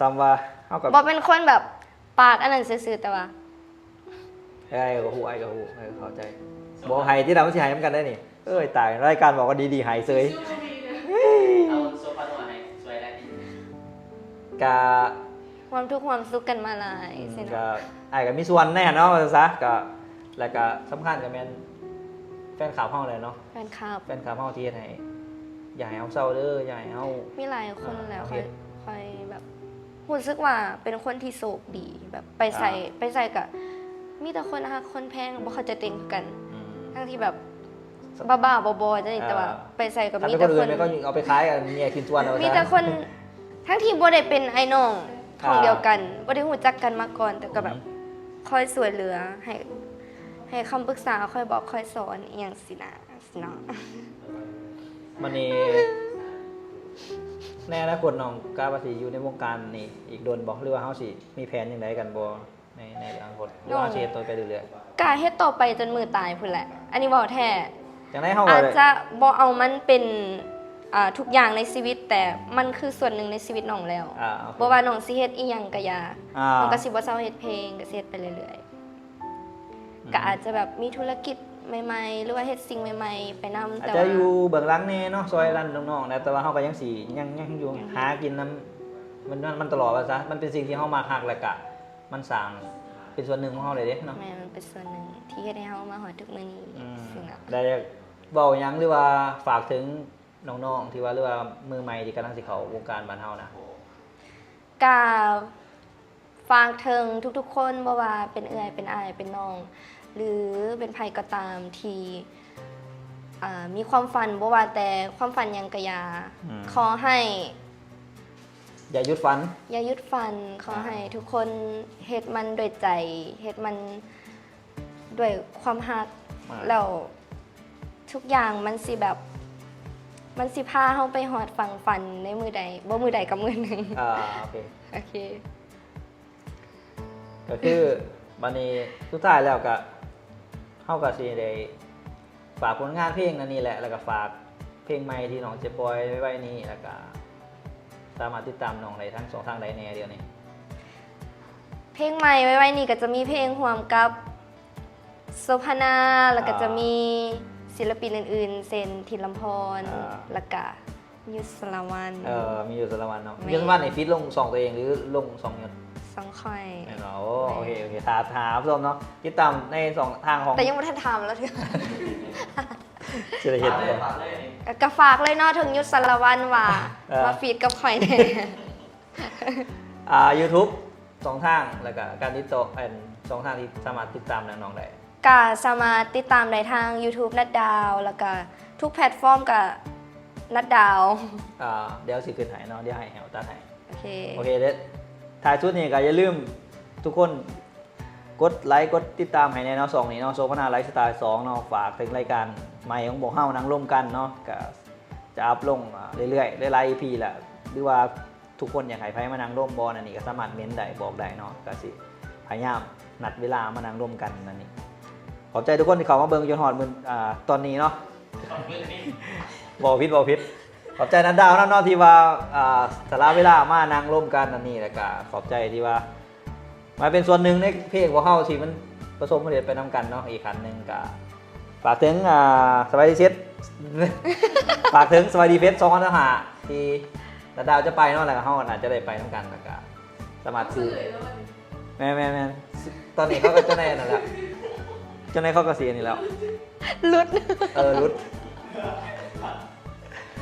ສ່ຳວ່າເຮົາກໍ ບໍ່ເປັນຄົນແບບປາກອັນນັ້ນຊື່ໆ ແຕ່ວ່າ ອ້າຍກໍຮູ້ ອ້າຍກໍຮູ້ ອ້າຍກໍເຂົ້າໃຈ ບໍ່ໃຫ້ຕິລະ ມັນຊິໃຫ້ນຳກັນໄດ໋ນີ້ ເອີຍ ຕາຍ ລາຍການບອກວ່າດີໆ ໃຫ້ເສີຍ ເອົາໂຊຟາຕົວໃຫ້ຊ່ວຍໄດ້ຕິ ກະ ຮ່ວມທຸກຮ່ວມສຸກກັນມາຫຼາຍ ອືມ ຊີ້ເນາະ ກະ ອ້າຍກໍມີສ່ວນແດ່ເນາະ ວ່າຊັ້ນຊະ ກະ ແລ້ວກະສຳຄັນກໍແມ່ນແຟນຄລັບເຮົາແຫຼະເນາະ ແຟນຄລັບ ແຟນຄລັບເຮົາທີ່ເຮັດໃຫ້ ຢາກໃຫ້ເຮົາເຊົາເດີ ຢາກໃຫ້ເຮົາ ມີຫຼາຍຄົນແຫຼະ ເອີ ເຮັດ ຂ້ອຍ ຂ້ອຍແບບ ຮູ້ສຶກວ່າເປັນຄົນທີ່ໂຊກດີ ແບບໄປໃສ ອ່າ ໄປໃສກະມີແຕ່ຄົນຮັກຄົນແພງ ບໍ່ເຂົ້າໃຈຕົວເອງຄືກັນ ອືມ ທັງທີ່ແບບ ບ້າໆ ບໍໆ ຈັ່ງຊີ້ ອ່າ ແຕ່ວ່າໄປໃສກໍມີແຕ່ຄົນ ຄັນເປັນຄົນອື່ນແມ່ນກໍເອົາໄປຂາຍ ອັນເມຍກິນສ່ວນ ເອົາໄປ ມີແຕ່ຄົນ ທັງທີ່ບໍ່ໄດ້ເປັນອ້າຍນ້ອງຫ້ອງ ອ່າ ດຽວກັນ ບໍ່ໄດ້ຮູ້ຈັກກັນມາກ່ອນ ແຕ່ກໍແບບ ອືມ ຄອຍຊ່ວຍເຫຼືອ ໃຫ້ ໃຫ້ຄຳປຶກສາ ຄອຍບອກ ຄອຍສອນ ອີ່ຫຍັງຊີ້ນະ ເນາະ ບັດນີ້ ໃນອະນາຄົດນ້ອງກະວ່າຊິຢູ່ໃນວົງການນີ້ອີກດົນບໍ່ ຫຼືວ່າເຮົາຊິມີແຜນຈັ່ງໃດກັນບໍ່ ໃນ ໃນອະນາຄົດ ຫຼືວ່າເຮົາຊິເຮັດຕໍ່ໄປເລື້ອຍໆ? ກະເຮັດຕໍ່ໄປຈົນມື້ຕາຍພຸ້ນແຫຼະ ອັນນີ້ເວົ້າແທ້ ຈັ່ງໃດເຮົາກໍ ອາດຈະບໍ່ເອົາມັນເປັນ ອ່າ ທຸກຢ່າງໃນຊີວິດ ແຕ່ມັນຄືສ່ວນໜຶ່ງໃນຊີວິດນ້ອງແລ້ວ. ອ່າ ໂອເຄ ບໍ່ວ່ານ້ອງຊິເຮັດອີ່ຫຍັງກໍຢ່າ ອ່າ ນ້ອງກໍຊິບໍ່ເຊົາເຮັດເພງ ກໍຊິເຮັດໄປເລື້ອຍໆ. ອືມ ກໍອາດຈະແບບມີທຸລະກິດໃໝ່ໆ ຫຼືວ່າເຮັດສິ່ງໃໝ່ໆໄປນຳ ອາດ ແຕ່ ຈະ ວ່າ ຢູ່ເບື້ອງຫຼັງແດ່ເນາະ ຊ່ອຍ ອືມ ດັນນ້ອງໆນະ ແຕ່ວ່າເຮົາກໍຍັງຊິ ຍັງ ຍັງຢູ່ ຍັງ ຫາກິນນຳ ມັນ ມັນ ມັນຕະຫຼອດວ່າຊະ. ມັນເປັນສິ່ງທີ່ເຮົາມັກຮັກ ແລ້ວກະມັນສ້າງເປັນສ່ວນໜຶ່ງຂອງເຮົາເລີຍເດ້ເນາະ. ແມ່ນ ມັນເປັນສ່ວນໜຶ່ງທີ່ເຮັດໃຫ້ເຮົາມາຮອດທຸກມື້ນີ້. ອືມ ຊິນະ ແລ້ວຢາກເວົ້າຫຍັງ ຫຼືວ່າຝາກເຖິງ ນ້ອງໆ ທີ່ວ່າ ຫຼືວ່າມືໃໝ່ທີ່ກຳລັງຊິເຂົ້າວົງການບ້ານເຮົານະ? ກະຝາກເຖິງທຸກໆ ຄົນ ບໍ່ວ່າເປັນເອື້ອຍ ເປັນອ້າຍ ເປັນນ້ອງ ຫຼືເປັນໃຜກໍຕາມທີ່ ອ່າ ມີຄວາມຝັນ ບໍ່ວ່າແຕ່ຄວາມຝັນຫຍັງກໍຢ່າ ອືມ ຂໍໃຫ້ ຢ່າຢຸດຝັນ ຢ່າຢຸດຝັນ ຂໍໃຫ້ ອ່າ ທຸກຄົນເຮັດມັນດ້ວຍໃຈ ເຮັດມັນ ດ້ວຍຄວາມຮັກ ອ່າ ແລ້ວທຸກຢ່າງມັນຊິແບບ ມັນຊິພາເຮົາໄປຮອດຝັ່ງຝັນໃນມື້ໃດ ບໍ່ມື້ໃດກໍມື້ໜຶ່ງ. ອ່າ ໂອເຄ ໂອເຄ ກໍຄືບັດນີ້ສຸດທ້າຍແລ້ວກໍ ເຮົາກໍຊິໄດ້ ຝາກຜົນງານເພງອັນນີ້ແຫຼະ ແລ້ວກໍຝາກເພງໃໝ່ທີ່ນ້ອງຈະປ່ອຍໄວໆນີ້ ແລ້ວກໍສາມາດຕິດຕາມນ້ອງໄດ້ທາງຊ່ອງທາງໃດແດ່ດຽວນີ້? ເພງໃໝ່ໄວໆນີ້ກໍຈະມີເພງຮ່ວມກັບໂສພະນາ ແລ້ວກໍ ອ່າ ຈະມີສິນລະປິນອື່ນໆ ເຊັ່ນ ທິດລຳພອນ ອ່າ ແລ້ວກໍ ຍຸດສາລະວັນ. ເອີ ມີ ຍຸດສາລະວັນເນາະ. ແມ່ນ. ຍຸດສາລະວັນນີ້ຟີດລົງຊ່ອງຕົວເອງ ຫຼື ລົງຊ່ອງຍຸດ? ຊ່ອງຂ້ອຍ. ແມ່ນບໍ່? ໂອ້ ແມ່ນ. ໂອເຄ ໂອເຄ ຖ້າ ຖ້າຮັບຊົມເນາະ ຕິດຕາມໃນຊ່ອງທາງຂອງ ແຕ່ຍັງບໍ່ທັນຖາມລາວເທື່ອ ຊິໄດ້ເຫັນບໍ່? ກໍ ກໍຝາກເລີຍເນາະ ເຖິງຍຸດສາລະວັນວ່າ ເອີ ມາຟີດກັບຂ້ອຍແດ່. ອ່າ ຢູທູບ ຊ່ອງທາງ ແລ້ວກະການຕິດຕໍ່ ອັນ ຊ່ອງທາງທີ່ສາມາດຕິດຕາມນ້ອງໆໄດ້? ກະສາມາດຕິດຕາມໄດ້ທາງຢູທູບນັດດາວ ແລ້ວກະທຸກແພລດຟອມກະນັດດາວ. ອ່າ ດຽວຊິຂຶ້ນໃຫ້ເນາະ ດຽວໃຫ້ ໃຫ້ເອົາຕັດໃຫ້. ໂອເຄ ໂອເຄເດີ້. ທ້າຍສຸດນີ້ກະຢ່າລືມທຸກຄົນກົດໄລກ໌ ກົດຕິດຕາມໃຫ້ແດ່ເນາະ ຊ່ອງນີ້ເນາະ ໂສພະນາໄລຟ໌ສະໄຕລ໌ສອງເນາະ. ຝາກເຖິງລາຍການໃໝ່ຂອງພວກເຮົາ ນາງລົມກັນເນາະ ກະຈະອັບລົງເລື້ອຍໆ ຫຼາຍໆອີພີແຫຼະ ຫຼືວ່າ ທຸກຄົນຢາກໃຫ້ໃຜມານັ່ງລົມບໍ່ນັ້ນນີ້ ກໍສາມາດເມັ້ນໄດ້ ບອກໄດ້ເນາະ ກໍຊິພະຍາຍາມນັດເວລາມານັ່ງລົມກັນນັ້ນນີ້. ຂອບໃຈທຸກຄົນທີ່ເຂົ້າມາເບິ່ງຈົນຮອດມື້ ອ່າ ຕອນນີ້ເນາະ ເວົ້າຜິດ ເວົ້າຜິດ. ຂອບໃຈນັດດາວນຳເນາະ ທີ່ວ່າ ອ່າ ສະຫຼະເວລາມານັ່ງລົມກັນນັ້ນນີ້ ແລ້ວກໍຂອບໃຈທີ່ວ່າມາເປັນສ່ວນໜຶ່ງໃນເພງຂອງເຮົາ ທີ່ມັນປະສົບຄວາມສຳເລັດໄປນຳກັນເນາະ. ອີກຂັ້ນໜຶ່ງກໍ ຝາກເຖິງ ອ່າ ສະບາຍດີເຊັດ ຝາກເຖິງສະບາຍດີເຟສສອງພັນຊາວຫ້າ ທີ່ລະດາວຈະໄປເນາະ ແລ້ວກໍເຮົາໜ້າຈະໄດ້ໄປນຳກັນ ແລ້ວກໍສາມາດຊື້ ແມ່ນໆໆ ຕອນນີ້ເຂົາກໍຈະໄດ້ອັນນັ້ນແລ້ວ ເຈົ້ານາຍເຂົາກໍຊິອັນນີ້ແລ້ວ ຫຼຸດ ເອີ ຫຼຸດ.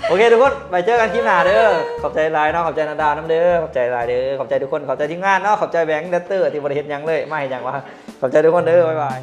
ໂອເຄທຸກຄົນ ໄວ້ເຈີກັນຄລິບໜ້າເດີ້. ຂອບໃຈຫຼາຍເນາະ ຂອບໃຈນາດາວນຳເດີ້ ຂອບໃຈຫຼາຍເດີ້ ຂອບໃຈທຸກຄົນ ຂອບໃຈທີມງານເນາະ ຂອບໃຈແບງແດນເຕີທີ່ບໍ່ໄດ້ເຮັດຫຍັງເລີຍ ມາເຮັດຫຍັງວະ. ຂອບໃຈທຸກຄົນເດີ້ ບາຍບາຍ.